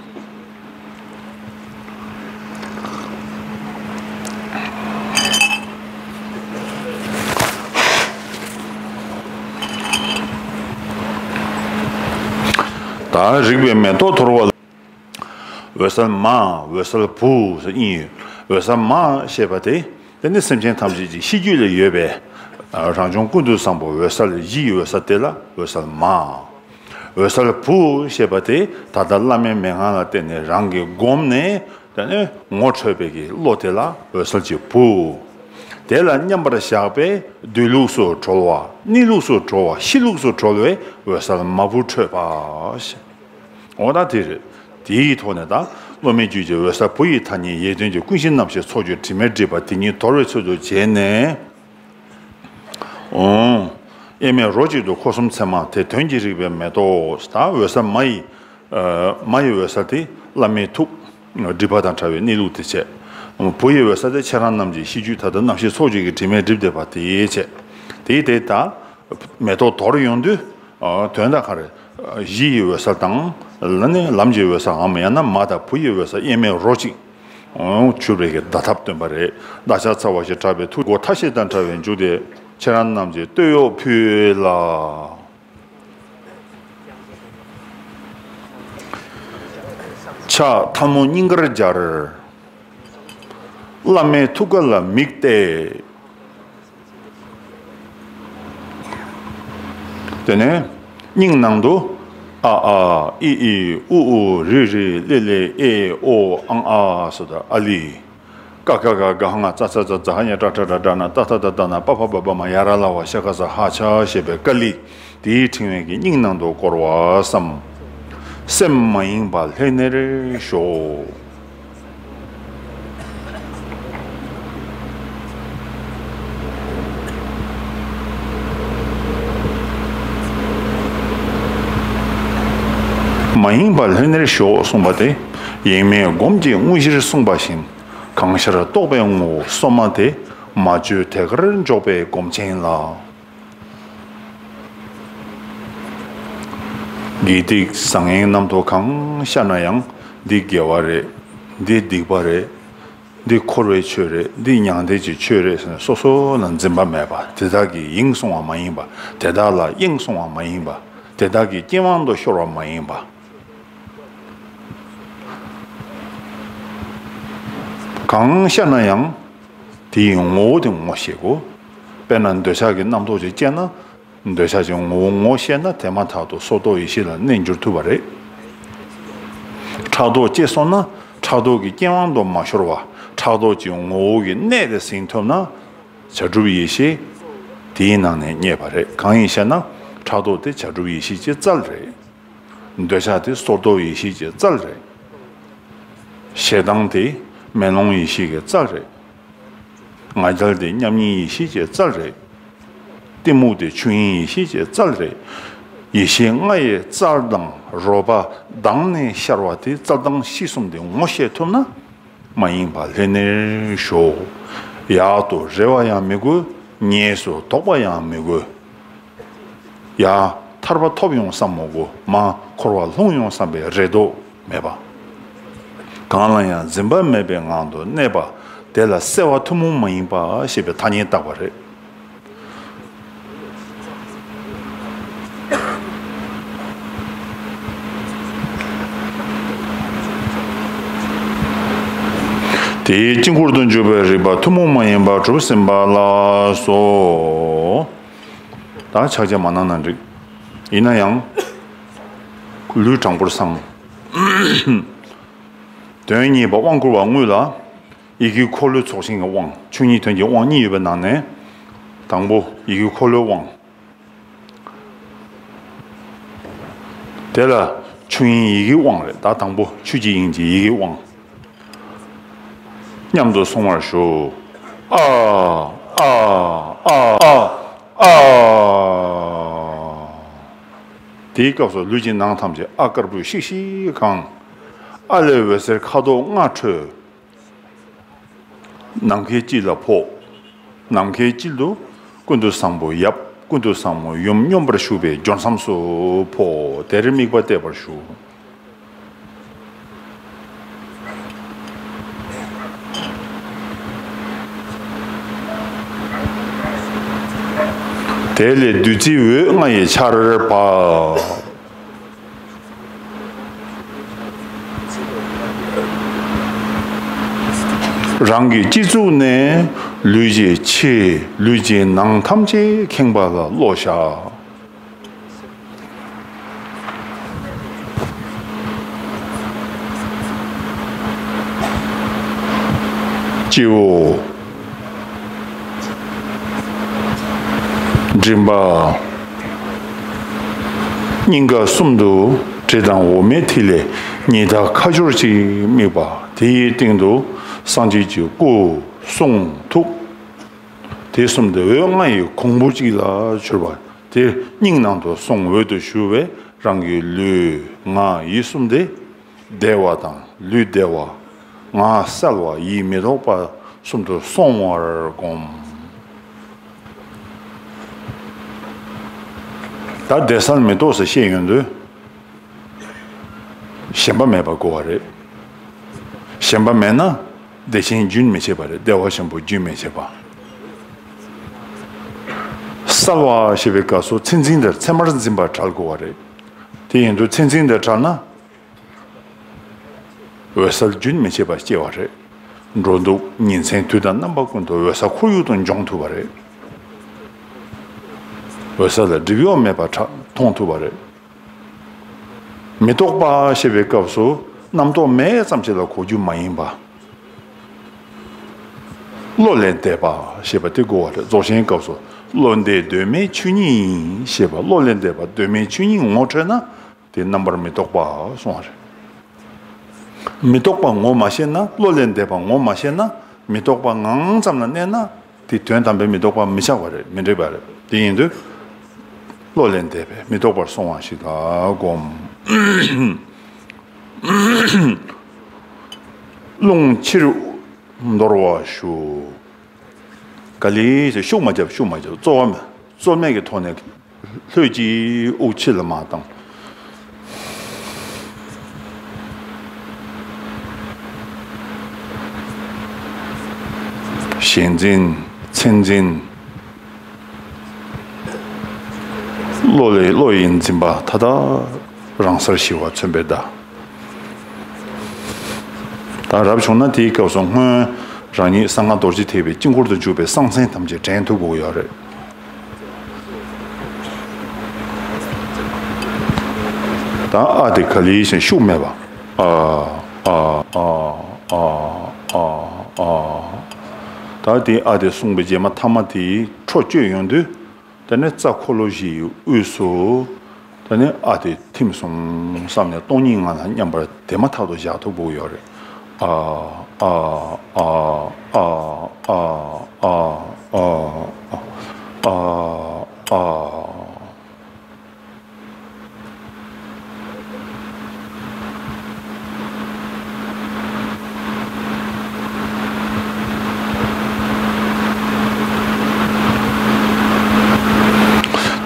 ད་རིག་པའི་མེ་ཏོག་དོར་བ་ལ། འོད་གསལ་མ། འོད་གསལ་བུ་ཟེར་གཉིས་ཡོད། འོད་གསལ་མ་ཞེས་པ་དེ། དེ་ནི་སེམས་ཅན་ཐམས་ཅད་ཀྱི་ཤེས་རྒྱུད་ལ་ཡོད་པའི་རང་བྱུང་ཀུན་ཏུ་བཟང་པོ་འོད་གསལ་བཞིའི་འོད་གསལ་དེ་ལ་འོད་གསལ་མ། འོད་གསལ་བུ་ཞེས་པ་དེ་ད་ལྟ་བླ་མའི་མན་ངག་ལ་བརྟེན་ནས་རང་གིས་བསྒོམས་ནས་དེ་ནས་ངོ་འཕྲོད་པའི་གི་བློ་དེ་ལ་འོད་གསལ་གྱི་བུ། དེ་ལ་མཉམ་པར་བཞག་པས་སྡོད་ལུགས་སུ་གྲོལ་བ། གནས་ལུགས་སུ་གྲོལ་བ། ཤི་ལུགས་སུ་གྲོལ་བའི་འོད་གསལ་མ་བུ་འཕྲོད་པ་ཞེས། འོ་ད་དེ་རེད། དེའི་ཐོག་ནས་ད་སློབ་མའི་རྒྱུད་ཀྱི་འོད་གསལ་བུ་ཡི་ཐ་སྙད་ཡིད་དོན་གྱི་ཀུན་གཞི་རྣམ་ཤེས་ཚོགས་ཀྱི་དྲི་མས་བསྒྲིབས་པ་དེ་ཉིད་དོར་བའི་ཚུལ་དུ་བྱས་ནས། འོ། དབྱེར་མེད་རོ་གཅིག་ཏུ་འཁོར་གསུམ་མཚན་མ་དེ་དོན་གྱིས་རིག་པའི་མེ་ཏོག་ད་འོད་གསལ་མ་ཡི། ཨ། མ་ཡི་འོད་གསལ་དེ་བླ་མའི་ཐུགས། སྒྲིབ་པ་དང་བྲལ་བའི་གནས་ལུགས་དེ་བྱས། བུ་ཡི་འོད་གསལ་དེ་ཁྱེད་རང་རྣམས་ཀྱི་ཤེས་རྒྱུད་ད་ལྟ་རྣམ་ཤེས་ཚོགས་བརྒྱད་ཀྱི་དྲི་མས་བསྒྲིབས་བསྡད་པ་དེ་བྱས། དེ་དེ་ད་མེ་ཏོག་དོར་ཡོང་དུས། ཨ། དོན་དག་ག་རེ། གཞི་ཡི་འོད་གསལ་དང་། ལ་ནི་ལམ་གྱི་འོད་གསལ་འམ་ཡང་ན་མ་དང་བུ་ཡི་འོད་གསལ་དབྱེར་མེད་རོ་གཅིག་གྱུར་པའི་གི་བརྡ་ཐབས་སྟོན་པ་རེད། བདག་ཅག་ཚ་བ་ཞེས་གྲགས་པའི་ཐུགས་སྒོ་མཐའ་བཞི་དང་བྲལ་བའི་མཇུག་དེ་ཁྱེད་རང་རྣམས་ཀྱི་སྟོད་གཡོགས་ཕུལ་ལ། ཕྱག་ཐལ་མོ་སྙིང་གར་སྦྱར། བླ་མའི་ཐུགས་ཀ་ལ་མིག་གཏད། དེ་ནས་སྙིང་ནང་དུ་ཨ་ཨ་ཨི་ཨི་ཨུ་ཨུ་རི་རི་ལི་ལི་ཨེ་ཨོ་ཨང་ཨ་སོ་ད་ཨ་ལི། ཀ་ཁ་ག་ག་ཧ་ང་ཙ་ཚ་ཛ་ཛ་ཧ་ཉ་ཏྲ་ཏྲ་ཏྲ་ཏྲ་ན་ཏ་ཐ་ད་ད་ན་པ་ཕ་བ་བ་མ་ཡ་ར་ལ་བ་ཤ་ཀ་ས་ཧ་ཆ་ཞེས་པའི་ཀ་ལི། དེའི་ཕྲེང་བའི་གི་སྙིང་ནང་དུ་བསྐོར་བ་བསམ། སེམས་མ་ཡེངས་པ་ལྷན་ནེར་ཞོག། མ་ཡེངས་པ་ལྷན་ནེར་ཞོག་གསུངས་པ་དེ། ཡེངས་མེད་སྒོམ་གྱི་དངོས་གཞིར་གསུངས་པ་བཞིན། གང་ཤར་རྟོགས་པའི་ངོ་བོ་སོ་མ་དེ། མ་བཅོས་དེ་ཀར་འཇོག་པའི་སྒོམ་ཆེན་ལ། དགེ་སྡིག་བཟང་ངན་རྣམ་རྟོག་གང་ཤར་ན་ཡང་། འདི་དགེ་བ་རེད། འདི་སྡིག་པ་རེད། འདི་འཁོར་བའི་ཆོས་རེད། འདི་མྱང་འདས་ཀྱི་ཆོས་རེད་ཟེར་ནས་སོ་སོ་ལ་འཛིན་པ་མེད་པ། དེ་དག་གིས་ཡེངས་སོང་བ་མ་ཡིན་པ། དེ་དག་ལ་གཡེངས་སོང་བ་མ་ཡིན་པ། དེ་དག་གི་རྐྱེན་དབང་དུ་ཤོར་བ་མ་ཡིན་པ། གང་ཤར་ན་ཡང་། དེའི་ངོ་བོ་དེ་ངོ་ཤེས་དགོས། དཔེར་ན་འདོད་ཆགས་ཀྱི་རྣམ་རྟོག་ཅིག་སྐྱེས་ན། འདོད་ཆགས་ཀྱི་ངོ་བོ་ངོ་ཤེས་ན་དེ་མ་ཐག་ཏུ་སོར་རྟོག་ཡེ་ཤེས་ལ་གནས་འགྱུར་ཐུབ་པ་རེད། ཕྲག་དོག་སྐྱེས་སོང་ན་ཕྲག་དོག་གི་རྐྱེན་དབང་དུ་མ་ཤོར་བ་ཕྲག་དོག་གི་ངོ་བོ་གི་གནས་དེ་ཟིན་ཐུབ་ན། བྱ་གྲུབ་ཡེ་ཤེས་དེའི་ནང་ནས་རྙེད་པ་རེད། གང་ཡིན་ཞེ་ན། ཕྲག་དོག་དེ་བྱ་གྲུབ་ཡེ་ཤེས་ཀྱི་རྩལ་རེད། འདོད་ཆགས་དེ་སོར་རྟོག་ཡེ་ཤེས་ཀྱི་རྩལ་རེད། ཞེ་སྡང་དེ་མེ་ལོང་ཡེ་ཤེས་ཀྱི་རྩལ་རེད། ང་རྒྱལ་དེ་མཉམ་ཉིད་ཡེ་ཤེས་ཀྱི་རྩལ་རེད། གཏི་མུག་དེ་ཆོས་དབྱིངས་ཡེ་ཤེས་ཀྱི་རྩལ་རེད། ཡེ་ཤེས་ལྔ་ཡི་རྩལ་དང་རོལ་པ་བརྡར་ནས་ཤར་བ་དེ་རྩལ་དང་གཤིས་གསུམ་དེ་ངོ་ཤེས་ཐུབ་ན། མ་ཡེངས་པ་ལྷན་ནེར་ཞོག་ཡག་ཏུ་རེ་བ་ཡང་མི་དགོས། ངེས་སུ་དོགས་པ་ཡང་མི་དགོས། ཡ། ཐར་པ་ཐོབ་ཡོང་བསམ་མི་དགོས། མ་འཁོར་བ་ལྷུང་ཡོང་བསམ་པའི་རེ་དོགས་མེད་པ། གང་ལ་ཡང་འཛིན་པ་མེད་པའི་ངང་དུ་གནས་པ། དེ་ལ་བསྲེ་བ་ཐུན་མོང་མ་ཡིན་པ་ཞེས་པའི་ཐ་སྙད་བཏགས་པ་རེད། དེའི་དཀྱིལ་འཁོར་དུ་འཇུག་པའི་རིག་པ་ཐུན་མོང་མ་ཡིན་པ་གྲུབ་ཟིན་པ་ལགས་སོ། ད་ཕྱག་རྒྱ་མ་གནང་ན་འགྲིག་ཡིན་ན་ཡང་། ལུས་དྲང་པོར་བསྲང་། དོན་གཉིས་པ་དབང་བསྐུར་བ་དངོས་ལ། ཡི་གེ་འཁོར་ལོའི་ཚོགས་ཆེན་གྱི་དབང་། ཆོས་ཉིད་དོན་གྱི་དབང་གཉིས་ཡོད་པའི་ནང་ནས། དང་པོ་ཡི་གེ་འཁོར་ལོའི་དབང་། དེ་ལ་ཆོས་དབྱིངས་ཡི་གེའི་དབང་རེད། ད་དང་པོ་ཆོས་ཀྱི་དབྱིངས་ཀྱི་ཡི་གེའི་དབང་། མཉམ་དུ་གསུང་བར་ཞུ། ཨ། ཨ། ཨ། ཨ། ཨ། དེའི་སྐབས་སུ་ལུས་ཀྱི་ནང་ཐམས་ཅད་ཨ་དཀར་པོས་ཤིག་ཤིག་གང་། ཨ་ལས་འོད་ཟེར་ཁ་དོག་ལྔ་འཕྲོས། ནམ་མཁའི་དཀྱིལ་ལ་ཕོག་ནམ་མཁའི་དཀྱིལ་དུ་ཀུན་ཏུ་བཟང་པོ་ཡབ། ཀུན་ཏུ་བཟང་མོ་ཡུམ་སྙོམས་པར་ཞུགས་པའི་སྦྱོར་མཚམས་སུ་ཕོག་དེར་དམིགས་པ་གཏད་པར་ཞུ། དེ་ལས་བདུད་རྩིའི་འོད་ལྔ་ཡི་ཆར་འབབ། རང་གི་སྤྱི་གཙུག་ནས་ལུས་ཀྱི་ཕྱི་ལུས་ཀྱི་ནང་ཐམས་ཅད་ཁེངས་པ་ལ་བློ་བཞག་སྤྱི་བོ། མགྲིན་པ། སྙིང་ག་གསུམ་དུ་དྲི་དང་འོ་མའི་ཐིག་ལེ་ཉི་ཟླ་ཁ་སྦྱོར་གྱིས་དམིགས་པ། དེའི་སྟེང་དུ་སངས་རྒྱས་ཀྱི་སྐུ་གསུང་ཐུགས། དེ་གསུམ་དེ་འོད་ལྔ་ཡི་གོང་བུ་གཅིག་ལ་གྱུར་པ། དེ་སྙིང་ནང་དུ་སོང་འོད་དུ་ཞུ་བས་རང་གི་ལུས་ངག་ཡིད་གསུམ་དེ། བདེ་བ་དང་ལུས་བདེ་བ། ངག་གསལ་བ་ཡིད་མི་རྟོག་པ་གསུམ་དུ་སོང་བར་བསྒོམ། ད་བདེ་གསལ་མི་རྟོག་ཟེར་བཤད་ཡོང་དུས། ཞེན་པ་མེད་པ་དགོས་པ་རེད། ཞེན་པ་མེད་ན་བདེ་ཆེན་རྒྱུན་མི་འཆད་པ་རེད། བདེ་བ་ཆེན་པོ་རྒྱུན་མི་འཆད་པ། གསལ་བ་ཞེས་པའི་སྐབས་སུ་མཚན་འཛིན་དེར་མཚན་མར་འཛིན་པ་བྲལ་དགོས་པ་རེད། དེ་ཡིན་དུས་མཚན་འཛིན་དེ་བྲལ་ན། འོད་གསལ་རྒྱུན་མི་འཆད་པ་སྐྱེ་བ་རེད། འགྲོ་འདུག་ཉིན་མཚན་དུས་དང་རྣམ་པ་ཀུན་ཏུ་འོད་གསལ་ཁོར་ཡུག་ཏུ་འབྱོངས་ཐུབ་པ་རེད། འོད་གསལ་ལ་སྒྲིབ་གཡོགས་མེད་པར་མཐོང་ཐུབ་པ་རེད། མི་རྟོག་པ་ཞེས་པའི་སྐབས་སུ་རྣམ་རྟོག་མེད་ཙམ་ཞིག་ལ་གོ་རྒྱུ་མ་ཡིན་པ། བློ་ལས་འདས་པ་ཞེས་པ་དེ་གོ་བ་རེད། རྫོགས་ཆེན་སྐབས་སུ་བློ་འདས་གདོད་མའི་ཆོས་ཉིད་ཡིན་ཞེས་པ། བློ་ལས་འདས་པ་གདོད་མའི་ཆོས་ཉིད་ངོ་འཕྲོད་ན། དེ་རྣམ་པར་མི་རྟོག་པ་གསུངས་པ་རེད། མི་རྟོག་པ་ངོ་མ་ཤེས་ན། བློ་ལས་འདས་པ་ངོ་མ་ཤེས་ན། མི་རྟོག་པ་ངང་ཙམ་ལ་གནས་ན། དེ་དོན་དམ་པའི་མི་རྟོག་པ་མི་ཆགས་པ་རེད། མི་འགྲིག་པ་རེད། དེ་ཡིན་དུས། བློ་ལས་འདས་པའི་མི་རྟོག་པར་སོང་བ་ཞིག་ལ་བསྒོམ། རླུང་ཕྱིར་འདོར་བ་ཞུ། ག་ལེ་ཞིག་ཤུགས་མ་རྒྱབ། ཤུགས་མ་རྒྱབ། རྩོལ་བ་མེད། རྩོལ་མེད་ཀྱི་ཐོག་ནས། ལྷོད་ཀྱིས་དབུགས་ཕྱི་ལ་མ་བཏང་། ཞེན་འཛིན། མཚན་འཛིན། བློ་ལས་བློ་ཡི་འཛིན་པ་མཐའ་དག་རང་སར་ཞི་བ་མཚོན་པའི་བརྡ། ད་རབ་བྱུང་ན་དེའི་སྐབས་སུ་སྔོན་ རང་ཉིད་གསང་སྔགས་རྡོ་རྗེ་ཐེག་པའི་དཀྱིལ་འཁོར་དུ་གྱུར་པའི་གསང་མཚན་ཐམས་ཅད་འདྲེན་ཐུབ་དགོས་ཡོད་རེད། ད་ཨ་དེ་ག་ལེར་བཞིན་ཤུགས་མེད་པ། ཨ་ཨ་ཨ་ཨ་ཨ་ཨ། ད་དེ་ཨ་དེ་གསུངས་པའི་རྗེས་མ་ཐ་མ་དེའི་འཕྲོ་བསྐྱོད་ཡོང་དུས། དེ་ནས་རྩ་འཁོར་ལོ་བཞིའི་དབུས་སུ། དེ་ནས་ཨ་དེ་ཐིམ་སོང་བསམ་ནས་སྟོང་ཉིད་ངང་ལ་མཉམ་པར་དེ་མ་ཐག་ཏུ་བཞག་ཐུབ་དགོས་ཡོད་རེད། ཨ་ཨ་ཨ་ཨ་ཨ་ཨ་ཨ་ཨ་ཨ།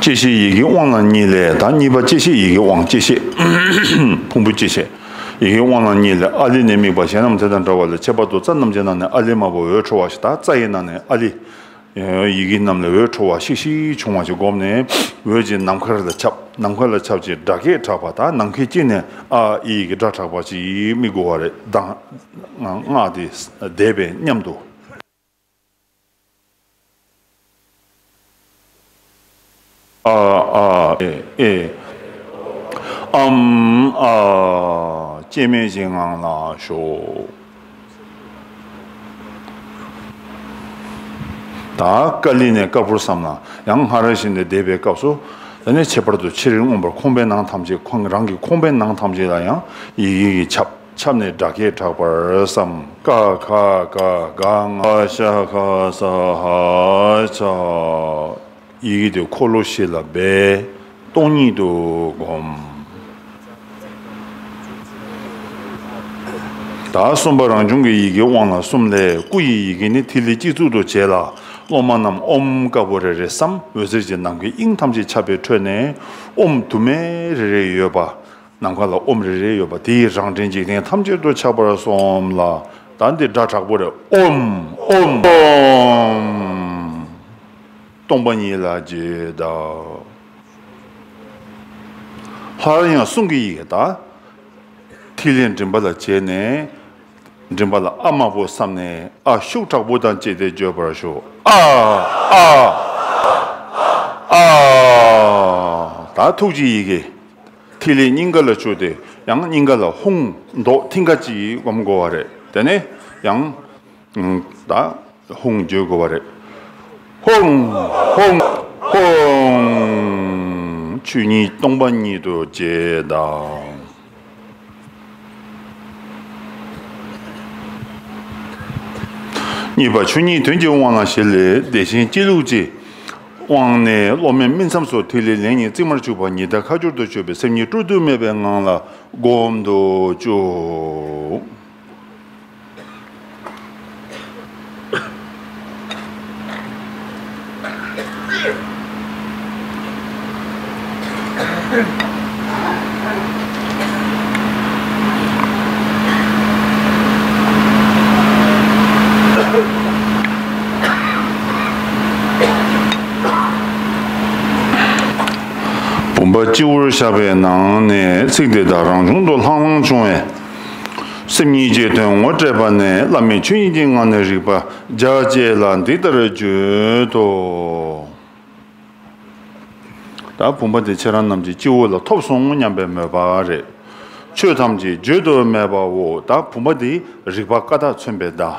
བཅད་ཤེས་ཡི་གེ་དབང་ལ་གཉིས་ལས། ད་གཉིས་པ་བཅད་ཤེས་ཡི་གེ་དབང་། བཅད་ཤེས་ཕུང་པོ་བཅད་ཤེས་ཡི་གེ་དབང་ལ་གཉིས་ལས། ཨཱ་ལི་ནས་དམིགས་པ་གཞན་རྣམས་དེ་དང་བྲལ་བ་ལས། ཁྱད་པར་དུ་རྩ་རྣམས་ཀྱི་ནང་ནས་ཨཱ་ལི་མ་བུ་འོད་འཕྲོ་བ་ཞིག་ད་རྩ་ཡི་ནང་ནས་ཨཱ་ལི། ཡི་གེ་རྣམས་ལས་འོད་འཕྲོ་བ་ཤིག་ཤིག་བྱུང་བ་ཞིག་བསྒོམས་ནས། འོད་ཀྱིས་ནམ་མཁར་ལ་ཁྱབ། ནམ་མཁའ་ལ་ཁྱབ་ཅིང་སྒྲ་སྐད་གྲགས་པ། ད་ནམ་མཁའི་དཀྱིལ་ནས་ཨ་ཨི་གི་སྒྲ་གྲགས་པ་ཅིག་དམིགས་དགོས་པ་རེད། གདངས་སྔགས་དེ་བཟླས་པའི་མཉམ་དུ། ཨ་ཨ་ཨེ་ཨེ། ཨམ་ཨ། སྐྱེ་མེད་ཀྱི་ངང་ལ་ཞོག། ད་ཀ་ལི་ནས་ཀ་པུར་བསམ་ལ་ཡང་སྔར་བཞིན་དུ་བཟླས་པའི་སྐབས་སུ། དེ་ནས་ཁྱད་པར་དུ་ཕྱི་རོལ་མངོན་པར་ཁོང་པའི་ནང་ཐམས་ཅད། ཁོང་རང་གི་ཁོང་པའི་ནང་ཐམས་ཅད་ལ་ཡང་ཡི་གེ་གིས་ཁྱབ། ཁྱབ་ནས་སྒྲ་སྐད་གྲགས་པར་བསམ། ཀ་ཁ་ག་ག་ང་ཤ་ཁ་ས་ཧ་ཆ། ཡི་གེ་དེ་འཁོར་ལོ་བཞི་ལ་སྦས། སྟོང་ཉིད་དུ་བསྒོམ། ད་གསུམ་པ་རང་བྱུང་གི་ཡི་གེ་དབང་ལ་གསུམ་ལས། སྐུ་ཡི་ཡི་གེ་ནི་ཐིག་ལེ་གཅིག་མཚུངས་སུ་བྱས་ལ། སློབ་མ་རྣམས་ཨོཾ་དཀར་པོ་རེ་རེ་བསམ། འོད་ཟེར་གྱིས་ནམ་མཁའི་དབྱིངས་ཐམས་ཅད་ཁྱབ་པའི་ཁྲོད་ནས། ཨོཾ་དུ་མ་རེ་རེ་ཡོད་པ། ནམ་མཁའ་ལ་ཨོཾ་རེ་རེ་ཡོད་པ་དེའི་རང་འདྲེན་འཇིག་རྟེན་ཐམས་ཅད་དུ་ཁྱབ་པར་སོམས་ལ། ད་འདི་སྒྲ་དྲག་པོ་རེད། ཨོཾ་ཨོཾ་ཨོཾ། སྟོང་པ་ཉིད་ལ་རྗེས་བཟླ། སླར་ཡང་གསུང་གི་ཡི་གེ་དང་། ཐིག་ལེ་མགྲིན་པ་ལ་བྱས་ནས། མགྲིན་པ་ལ་ཨ་དམར་པོ་བསམས་ནས་ཨ་ཤུགས་དྲག་པོ་དང་བཅས་ཏེ་བརྗོད་པར་ཞུ། ཨ་ཨ་ཨ། ད་ཐུགས་ཀྱི་ཡི་གེ། ཐིག་ལེ་སྙིང་ག་ལ་བཅུག་སྟེ་ཡང་སྙིང་ག་ལ་ཧཱུྃ་མདོག་མཐིང་ག་ཅིག་སྒོམ་དགོས་པ་རེད། དེ་ནས་ཡང་ད་ཧཱུྃ་བརྗོད་དགོས་པ་རེད། ཧཱུྃ་ཧཱུྃ་ཧཱུྃ། ཆོས་ཉིད་སྟོང་པ་ཉིད་དུ་བྱེད་དང་། གཉིས་པ་ཆོས་ཉིད་དོན་གྱི་དབང་ལ་བཞི་ལས། བདེ་ཆེན་སྤྱི་བླུགས་ཀྱི་དབང་ནས་སློབ་མའི་སྨིན་མཚམས་སུ་ཐིག་ལེ་ལན་གཉིས་བརྩེགས་མར་བཅུག་པ་ཉི་ཟླ་ཁ་སྦྱོར་དུ་བརྗོད་པའི་སེམས་ཉིད་སྤྲོས་བྲལ་མེད་པའི་ངང་ལ་སྒོམ་དུ་བཅུག། བུམ་པ་སྤྱི་བོར་བཞག་པའི་ནང་ནས་ཚིག་འདི་དག་རང་བྱུང་དུ་ལྷང་ལྷང་བྱུང་བས། སེམས་ཉིད་ཀྱི་དོན་ངོ་སྤྲད་པ་ནས་བླ་མའི་ཆོས་ཉིད་ཀྱི་ངང་ནས་རིག་པ་རྒྱ་བསྐྱེད་ལ་འདི་ལྟར་བརྗོད་དོ། ད་བུམ་པ་དེ་ཁྱེད་རང་རྣམས་ཀྱི་སྤྱི་བོ་ལ་ཐོབ་སོང་སྙམ་པའི་མོས་པ་རེད། ཆོས་ཐམས་ཅད་བརྗོད་དུ་མེད་པའོ། ད་བུམ་པ་དེ་རིག་པ་ཀ་དག་མཚོན་པའི་བརྡ།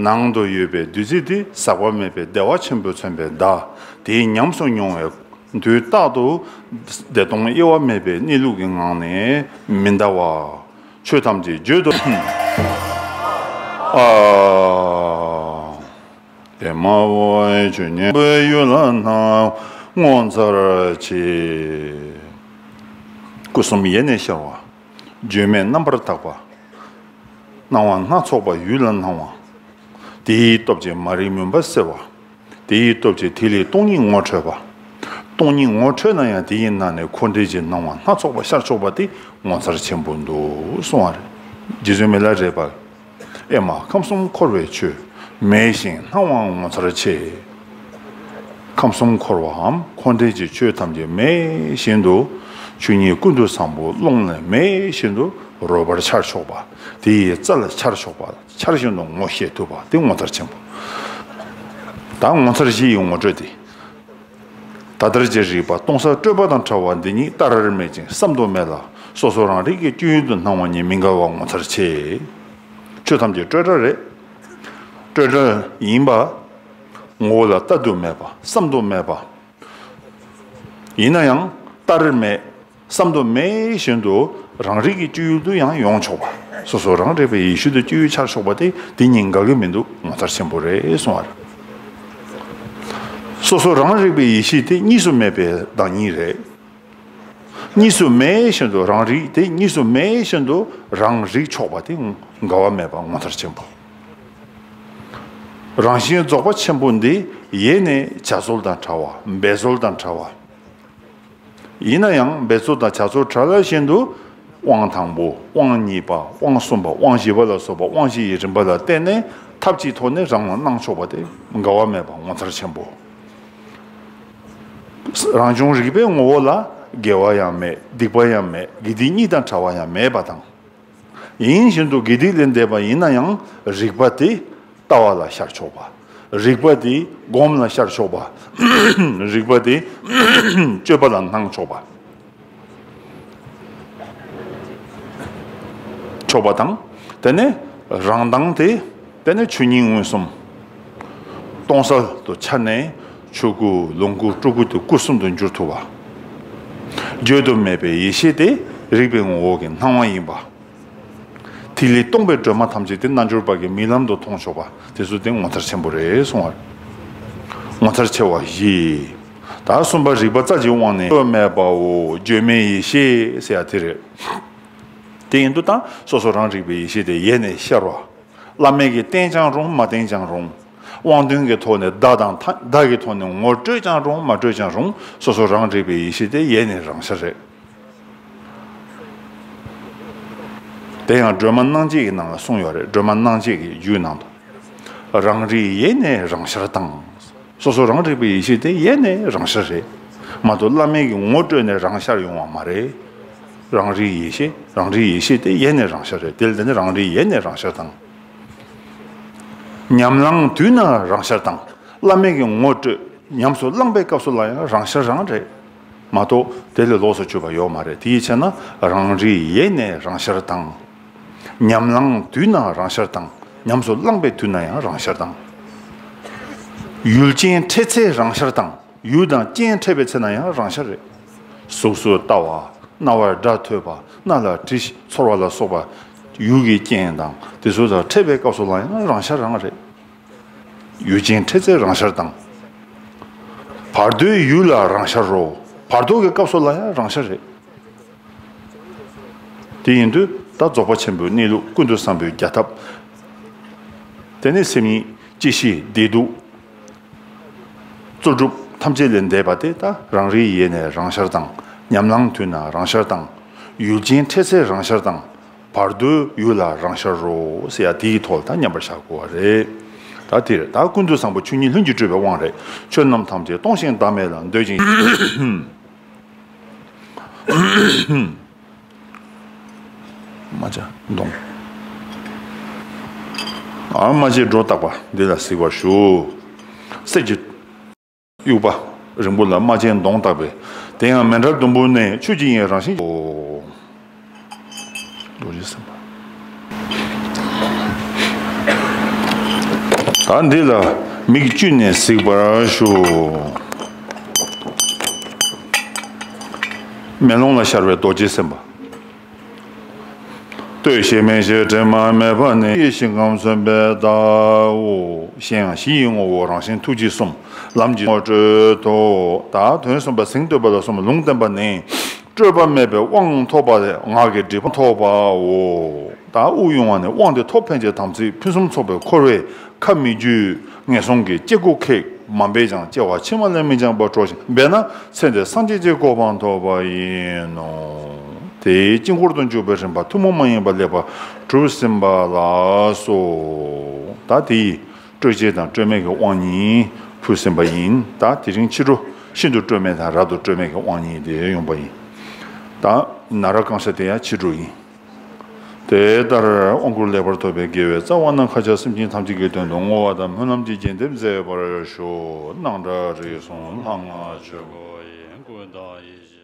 ནང་དུ་ཡོད་པའི་བདུད་རྩི་དེ་ཟག་པ་མེད་པའི་བདེ་བ་ཆེན་པོ་མཚོན་པའི་བརྡ། དེའི་ཉམས་སུ་མྱོང་བའི་དུས་རྟག་ཏུ་བདེ་སྟོང་གཡོ་བ་མེད་པའི་གནས་ལུགས་ཀྱི་ངང་ནས་མི་འདའ་བ། ཆོས་ཐམས་ཅད་བརྗོད་དུ། ཨ། དེ་མ་འོ་ཆོས་ཉན་པའི་ཡུལ་ལ་སྣང་ངོ་མཚར་ཆེ། སྐུ་གསུམ་ཡེ་ནས་ཤར་བ། བརྗོད་མེད་རྣམ་པར་དག་པ། སྣང་བ་སྣ་ཚོགས་པ་ཡུལ་ལ་སྣང་བ། དེའི་སྟོབས་ཀྱིས་མ་རིག་མུན་པ་སེལ་བ། དེའི་སྟོབས་ཀྱིས་ཐིག་ལེ་སྟོང་ཉིད་ངོ་འཕྲོད་པ། སྟོང་ཉིད་ངོ་འཕྲོད་ན་ཡང་དེ་ཡི་ནང་ནས་འཁོར་འདས་ཀྱི་སྣང་བ་སྣ་ཚོགས་པ་ཤར་ཆོག་པ་དེ་ངོ་མཚར་ཆེན་པོ་འདུག་གསུང་བ་རེད། རྗེ་བཙུན་མི་ལ་རས་པ། ཨེ་མ་ཁམས་གསུམ་འཁོར་བའི་ཆོས། མེད་བཞིན་སྣང་བའང་ངོ་མཚར་ཆེ། ཁམས་གསུམ་འཁོར་བའམ་འཁོར་འདས་ཀྱི་ཆོས་ཐམས་ཅད་མེད་བཞིན་དུ། ཆོས་ཉིད་ཀུན་ཏུ་བཟང་པོ་ཀློང་ནས་མེད་བཞིན་དུ་ རོལ་པར་འཆར་ཆོག་པ། དེ་ཡི་རྩལ་འཆར་ཆོག་པ། འཆར་བཞིན་དུ་ངོ་ཤེས་ཐུབ་པ། དེ་ངོ་མཚར་ཆེན་པོ། ད་ངོ་མཚར་བཞི་ཡི་ངོ་སྤྲོད་དེ། ད་ལྟར་གྱི་རིག་པ་སྟོང་གསལ་སྤྲོས་པ་དང་བྲལ་བ་འདི་ཉིད་བལྟ་རར་མེད་ཅིང་བསམ་དུ་མེད་ལ། སོ་སོ་རང་རིག་གི་སྤྱོད་ཡུལ་དུ་སྣང་བ་ཉིད་མི་འགལ་བ་ངོ་མཚར་ཆེ། ཆོས་ཐམས་ཅད་སྤྲོས་བྲལ་རེད། སྤྲོས་བྲལ་ཡིན་པ། ངོ་བོ་ལ་བལྟ་དུ་མེད་པ། བསམ་དུ་མེད་པ། ཡིན་ན་ཡང་བལྟ་རར་མེད། བསམ་དུ་མེད་བཞིན་དུ་རང་རིག་གི་སྤྱོད་ཡུལ་དུ་ཡང་ཡོང་ཆོག་པ། སོ་སོ་རང་རིག་པའི་ཡེ་ཤེས་དུ་སྤྱོད་ཡུལ་འཆར་ཆོག་པ་དེ་འདི་གཉིས་འགལ་གྱི་མི་འདུག་ངོ་མཚར་ཆེན་པོ་རེད་གསུང་བ་རེད། སོ་སོ་རང་རིག་པའི་ཡེ་ཤེས་དེ་གཉིས་སུ་མེད་པའི་བདག་ཉིད་རེད། གཉིས་སུ་མེད་བཞིན་དུ་རང་རིག་དེ་གཉིས་སུ་མེད་བཞིན་དུ་རང་རིག་ཆོག་པ་དེ་འགལ་བ་མེད་པ་ངོ་མཚར་ཆེན་པོ། རང་བཞིན་རྫོགས་པ་ཆེན་པོ་འདི་ཡེ་ནས་བྱ་རྩོལ་དང་བྲལ་བ། འབད་རྩོལ་དང་བྲལ་བ། ཡིན་ན་ཡང་འབད་རྩོལ་དང་བྱ་རྩོལ་བྲལ་བ་བཞིན་དུ་དབང་དང་པོ། དབང་གཉིས་པ། དབང་གསུམ་པ། དབང་བཞི་པ་ལ་སོགས་པ་དབང་བཞི་ཡི་རིམ་པ་ལ་བརྟེན་ནས་ཐབས་ཀྱི་ཐོག་ནས་རང་ལ་སྣང་ཆོག་པ་དེ་འགལ་བ་མེད་པ་ངོ་མཚར་ཆེན་པོ། རང་བྱུང་རིག་པའི་ངོ་བོ་ལ་དགེ་བ་ཡང་མེད། སྡིག་པ་ཡང་མེད། དགེ་སྡིག་གཉིས་དང་བྲལ་བ་ཡང་མེད་པ་དང་། ཡིན་བཞིན་དུ་དགེ་སྡིག་ལས་འདས་པ་ཡིན་ན་ཡང་རིག་པ་དེ་ལྟ་བ་ལ་ཤར་ཆོག་པ། རིག་པ་དེ་སྒོམ་ལ་ཤར་ཆོག་པ། རིག་པ་དེ་སྤྱོད་པ་ལ་སྣང་ཆོག་པ། ཆོག་པ་དང་། དེ་ནས་རང་མདངས་དེ། དེ་ནས་ཆོས་ཉིད་མངོན་སུམ། སྟོང་གསལ་དུ་འཆར་ནས་ཆོས་སྐུ་ལོངས་སྐུ་སྤྲུལ་སྐུ་དེ་སྐུ་གསུམ་དུ་འགྱུར་ཐུབ་པ། བརྗོད་དུ་མེད་པའི་ཡེ་ཤེས་དེ་རིག་པའི་ངོ་བོ་གི་སྣང་བ་ཡིན་པ། ཐིག་ལེ་སྟོང་པའི་སྒྲོན་མ་ཐམས་ཅད་དེ་རྣལ་འབྱོར་པ་གི་རྨི་ལམ་དུ་མཐོང་ཆོག་པ་དེ་ཚོ་དེ་ངོ་མཚར་ཆེན་པོ་རེད་གསུང་བ། ངོ་མཚར་ཆེ་བ་བཞི། ད་གསུམ་པ་རིག་པ་རྩལ་གྱི་དབང་ནི་བརྗོད་མེད་པའོ། བརྗོད་མེད་ཡེ་ཤེས་ཟེར་ཡ་དེ་རེད། དེ་ཡིན་དུས་ད་སོ་སོ་རང་རིག་པའི་ཡེ་ཤེས་དེ་ཡེ་ནས་ཤར་བ། བླ་མེད་ཀྱིས་བསྟན་ཀྱང་རུང་མ་བསྟན་ཀྱང་རུང་། དབང་དོན་གྱི་ཐོག་ནས་བརྡ་དང་ཐ་བརྡ་གྱི་ཐོག་ནས་ངོ་སྤྲོད་ཀྱང་རུང་མ་སྤྲོད་ཀྱང་རུང་སོ་སོ་རང་རིག་པའི་ཡེ་ཤེས་དེ་ཡེ་ནས་རང་ཤར་རེད། དེ་ཡང་སྒྲོན་མ་སྣང་བྱེད་ཀྱི་ནང་ལ་གསུངས་ཡོད་རེད། སྒྲོན་མ་སྣང་བྱེད་ཀྱི་རྒྱུད་ནང་དུ། རང་རིག་ཡེ་ནས་རང་ཤར་དང་། སོ་སོ་རང་རིག་པའི་ཡེ་ཤེས་དེ་ཡེ་ནས་རང་ཤར་རེད། མ་གཏོགས་བླ་མེད་ཀྱི་ངོ་སྤྲོད་ནས་རང་ཤར་ཡོང་བ་མ་རེད། རང་རིག་ཡེ་ཤེས། རང་རིག་ཡེ་ཤེས་དེ་ཡེ་ནས་རང་ཤར་རེད། དེ་ལ་བརྟེན་ནས་རང་རིག་ཡེ་ནས་རང་ཤར་དང་། ཉམས་བླངས་དུས་ན་རང་ཤར་དང་། བླ་མེད་ཀྱི་ངོ་སྤྲོད་ཉམས་སུ་བླངས་པའི་སྐབས་སུ་ལ་ཡང་རང་ཤར་རང་རེད། མ་གཏོགས་དེ་ལས་ལོགས་སུ་གྱུར་པ་ཡོད་མ་རེད། དེ་ཡི་ཕྱིར་ན་རང་རིག་ཡེ་ནས་རང་ཤར་དང་། ཉམས་བླངས་དུས་ན་རང་ཤར་དང་། ཉམས་སུ་བླངས་པའི་དུས་ན་ཡང་རང་ཤར་དང་། ཡུལ་ཅན་འཕྲད་ཚེ་རང་ཤར་དང་། ཡུལ་དང་རྐྱེན་འཕྲད་པའི་ཚེ་ན་ཡང་རང་ཤར་རེད། གཟུགས་སུ་ལྟ་བ། རྣ་བར་སྒྲ་ཐོས་པ། སྣ་ལ་དྲི་ཚོར་བ་ལ་སོགས་པ་ཡུལ་གྱི་རྐྱེན་དང་དེ་ཚོ་དང་འཕྲད་པའི་སྐབས་སུ་ལ་ཡང་རང་ཤར་རང་རེད། ཡུལ་ཅན་འཕྲད་ཚེ་རང་ཤར་དང་། བར་དོའི་ཡུལ་ལ་རང་ཤར་རོ། བར་དོ་གི་སྐབས་སུ་ལ་ཡང་རང་ཤར་རེད། དེ་ཡིན་དུས་ད་རྫོགས་པ་ཆེན་པོའི་གནས་ལུགས་ཀུན་ཏུ་བཟང་པོའི་རྒྱལ་ཐབས། དེ་ནས་སེམས་ཉིད་སྐྱེ་ཤི་བདེ་སྡུག་རྩོལ་སྒྲུབ་ཐམས་ཅད་ལས་འདས་པ་དེ་ད་རང་རིག་ཡེ་ནས་རང་ཤར་དང་། ཉམས་བླངས་དུས་ན་རང་ཤར་དང་། ཡུལ་ཅན་འཕྲད་ཚེ་རང་ཤར་དང་། བར་དོའི་ཡུལ་ལ་རང་ཤར་རོ་ཟེར་ཡ་དེའི་ཐོག་ལ་ད་མཉམ་པར་བཞག་དགོས་པ་རེད། ད་དེ་རེད། ད་ཀུན་ཏུ་བཟང་པོ་ཆོས་ཉིད་ལྷུན་གྱིས་གྲུབ་པའི་དབང་རེད། ཆོས་རྣམས་ཐམས་ཅད་སྟོང་ཞིང་བདག་མེད་ལ་འདོད་ཅིང་། རྨ་བྱ་གདོང་། ཨ། རྨ་བྱའི་སྒྲོ་བཏགས་པ་འདི་ལ་གཟིགས་པར་ཞུ། གསེར་གྱི་དབྱུག་པ་རིང་པོ་ལ་རྨ་བྱའི་གདོང་བཏགས་པས། དེ་ཡང་མཎྜལ་ཟླུམ་པོ་ནས་ཆོས་ཀྱི་དབྱིངས་རང་བཞིན། རྡོ་རྗེ་སེམས་དཔའ། ད་འདི་ལ་མིག་བཅུས་ནས་གཟིགས་པར་ཞུ། མེ་ལོང་ལ་ཤར་བའི་རྡོ་རྗེ་སེམས་དཔའ། ལྟོས་ཤིག་མིག་ཤེས་དྲི་མ་མེད་པ་ནི། ཡེ་ཤེས་ཁམས་གསུམ་པའི་བརྡའོ། གཞན་ཡང་གཞི་ཡི་ངོ་བོ་རང་བཞིན་ཐུགས་རྗེ་གསུམ། ལམ་གྱི་ངོ་སྤྲོད་དོ། ད་དོན་གསུམ་པ་གཟེངས་བསྟོད་པ་ལ་གསུམ་ལུང་བསྟན་པ་ནི། སྤྲོས་པ་མེད་པའི་དབང་ཐོབ་པ་ལས་ངག་གི་སྒྲིབ་པ་ཐོབ་པའོ། ད་དབུགས་དབྱུང་བ་ནི་དབང་དེ་ཐོབ་ཕན་ཆད་དམ་ཚིག་ཕུན་སུམ་ཚོགས་པའི་འཁོར་བའི་ཁ་མི་འཇུ། ངན་སོང་གི་སྐྱེ་སྒོ་ཁེགས། མ་འབད་ཀྱང་སྐྱེ་བ་ཕྱི་མ་ལས་མི་འགྱངས་པར་གྲོལ་ཞིང་འབད་ན་ཚེ་འདིར་སངས་རྒྱས་ཀྱི་གོ་འཕང་ཐོབ་པ་ཡིན་ནོ། དེའི་དཀྱིལ་འཁོར་དུ་འཇུག་པའི་རིམ་པ་ཐུན་མོང་མ་ཡིན་པ་ལེགས་པར་གྲུབ་ཟིན་པ་ལགས་སོ། ད་དེ་ཡི་སྤྲོས་བཅས་དང་སྤྲོས་མེད་ཀྱི་དབང་གཉིས་ཕུལ་ཟིན་པ་ཡིན། ད་དེ་རིང་ཕྱི་དྲོ་ཤིན་ཏུ་སྤྲོས་མེད་དང་རབ་ཏུ་སྤྲོས་མེད་ཀྱི་དབང་གཉིས་དེ་ཡོང་པ་ཡིན། ད་ན་ར་གང་ཤ་དེ་ཡང་ཕྱི་དྲོ་ཡིན། དེ་ལྟར་དབང་བསྐུར་ལེགས་པར་ཐོབ་པའི་དགེ་བའི་རྩ་བ་རྣམས་མཁའ་ཁྱབ་སེམས་ཅན་ཐམས་ཅད་ཀྱི་དོན་དུ་བསྔོ་བ་དང་སྨོན་ལམ་གྱིས་རྗེས་འདེབས་མཛད་པར་ཤོག། སྣང་གྲགས་རིགས་གསུམ་ལྷ་སྔགས་ཆོས་སྐུ་ཡི། ཀུན་བརྟགས་ཡེ་ཤེས།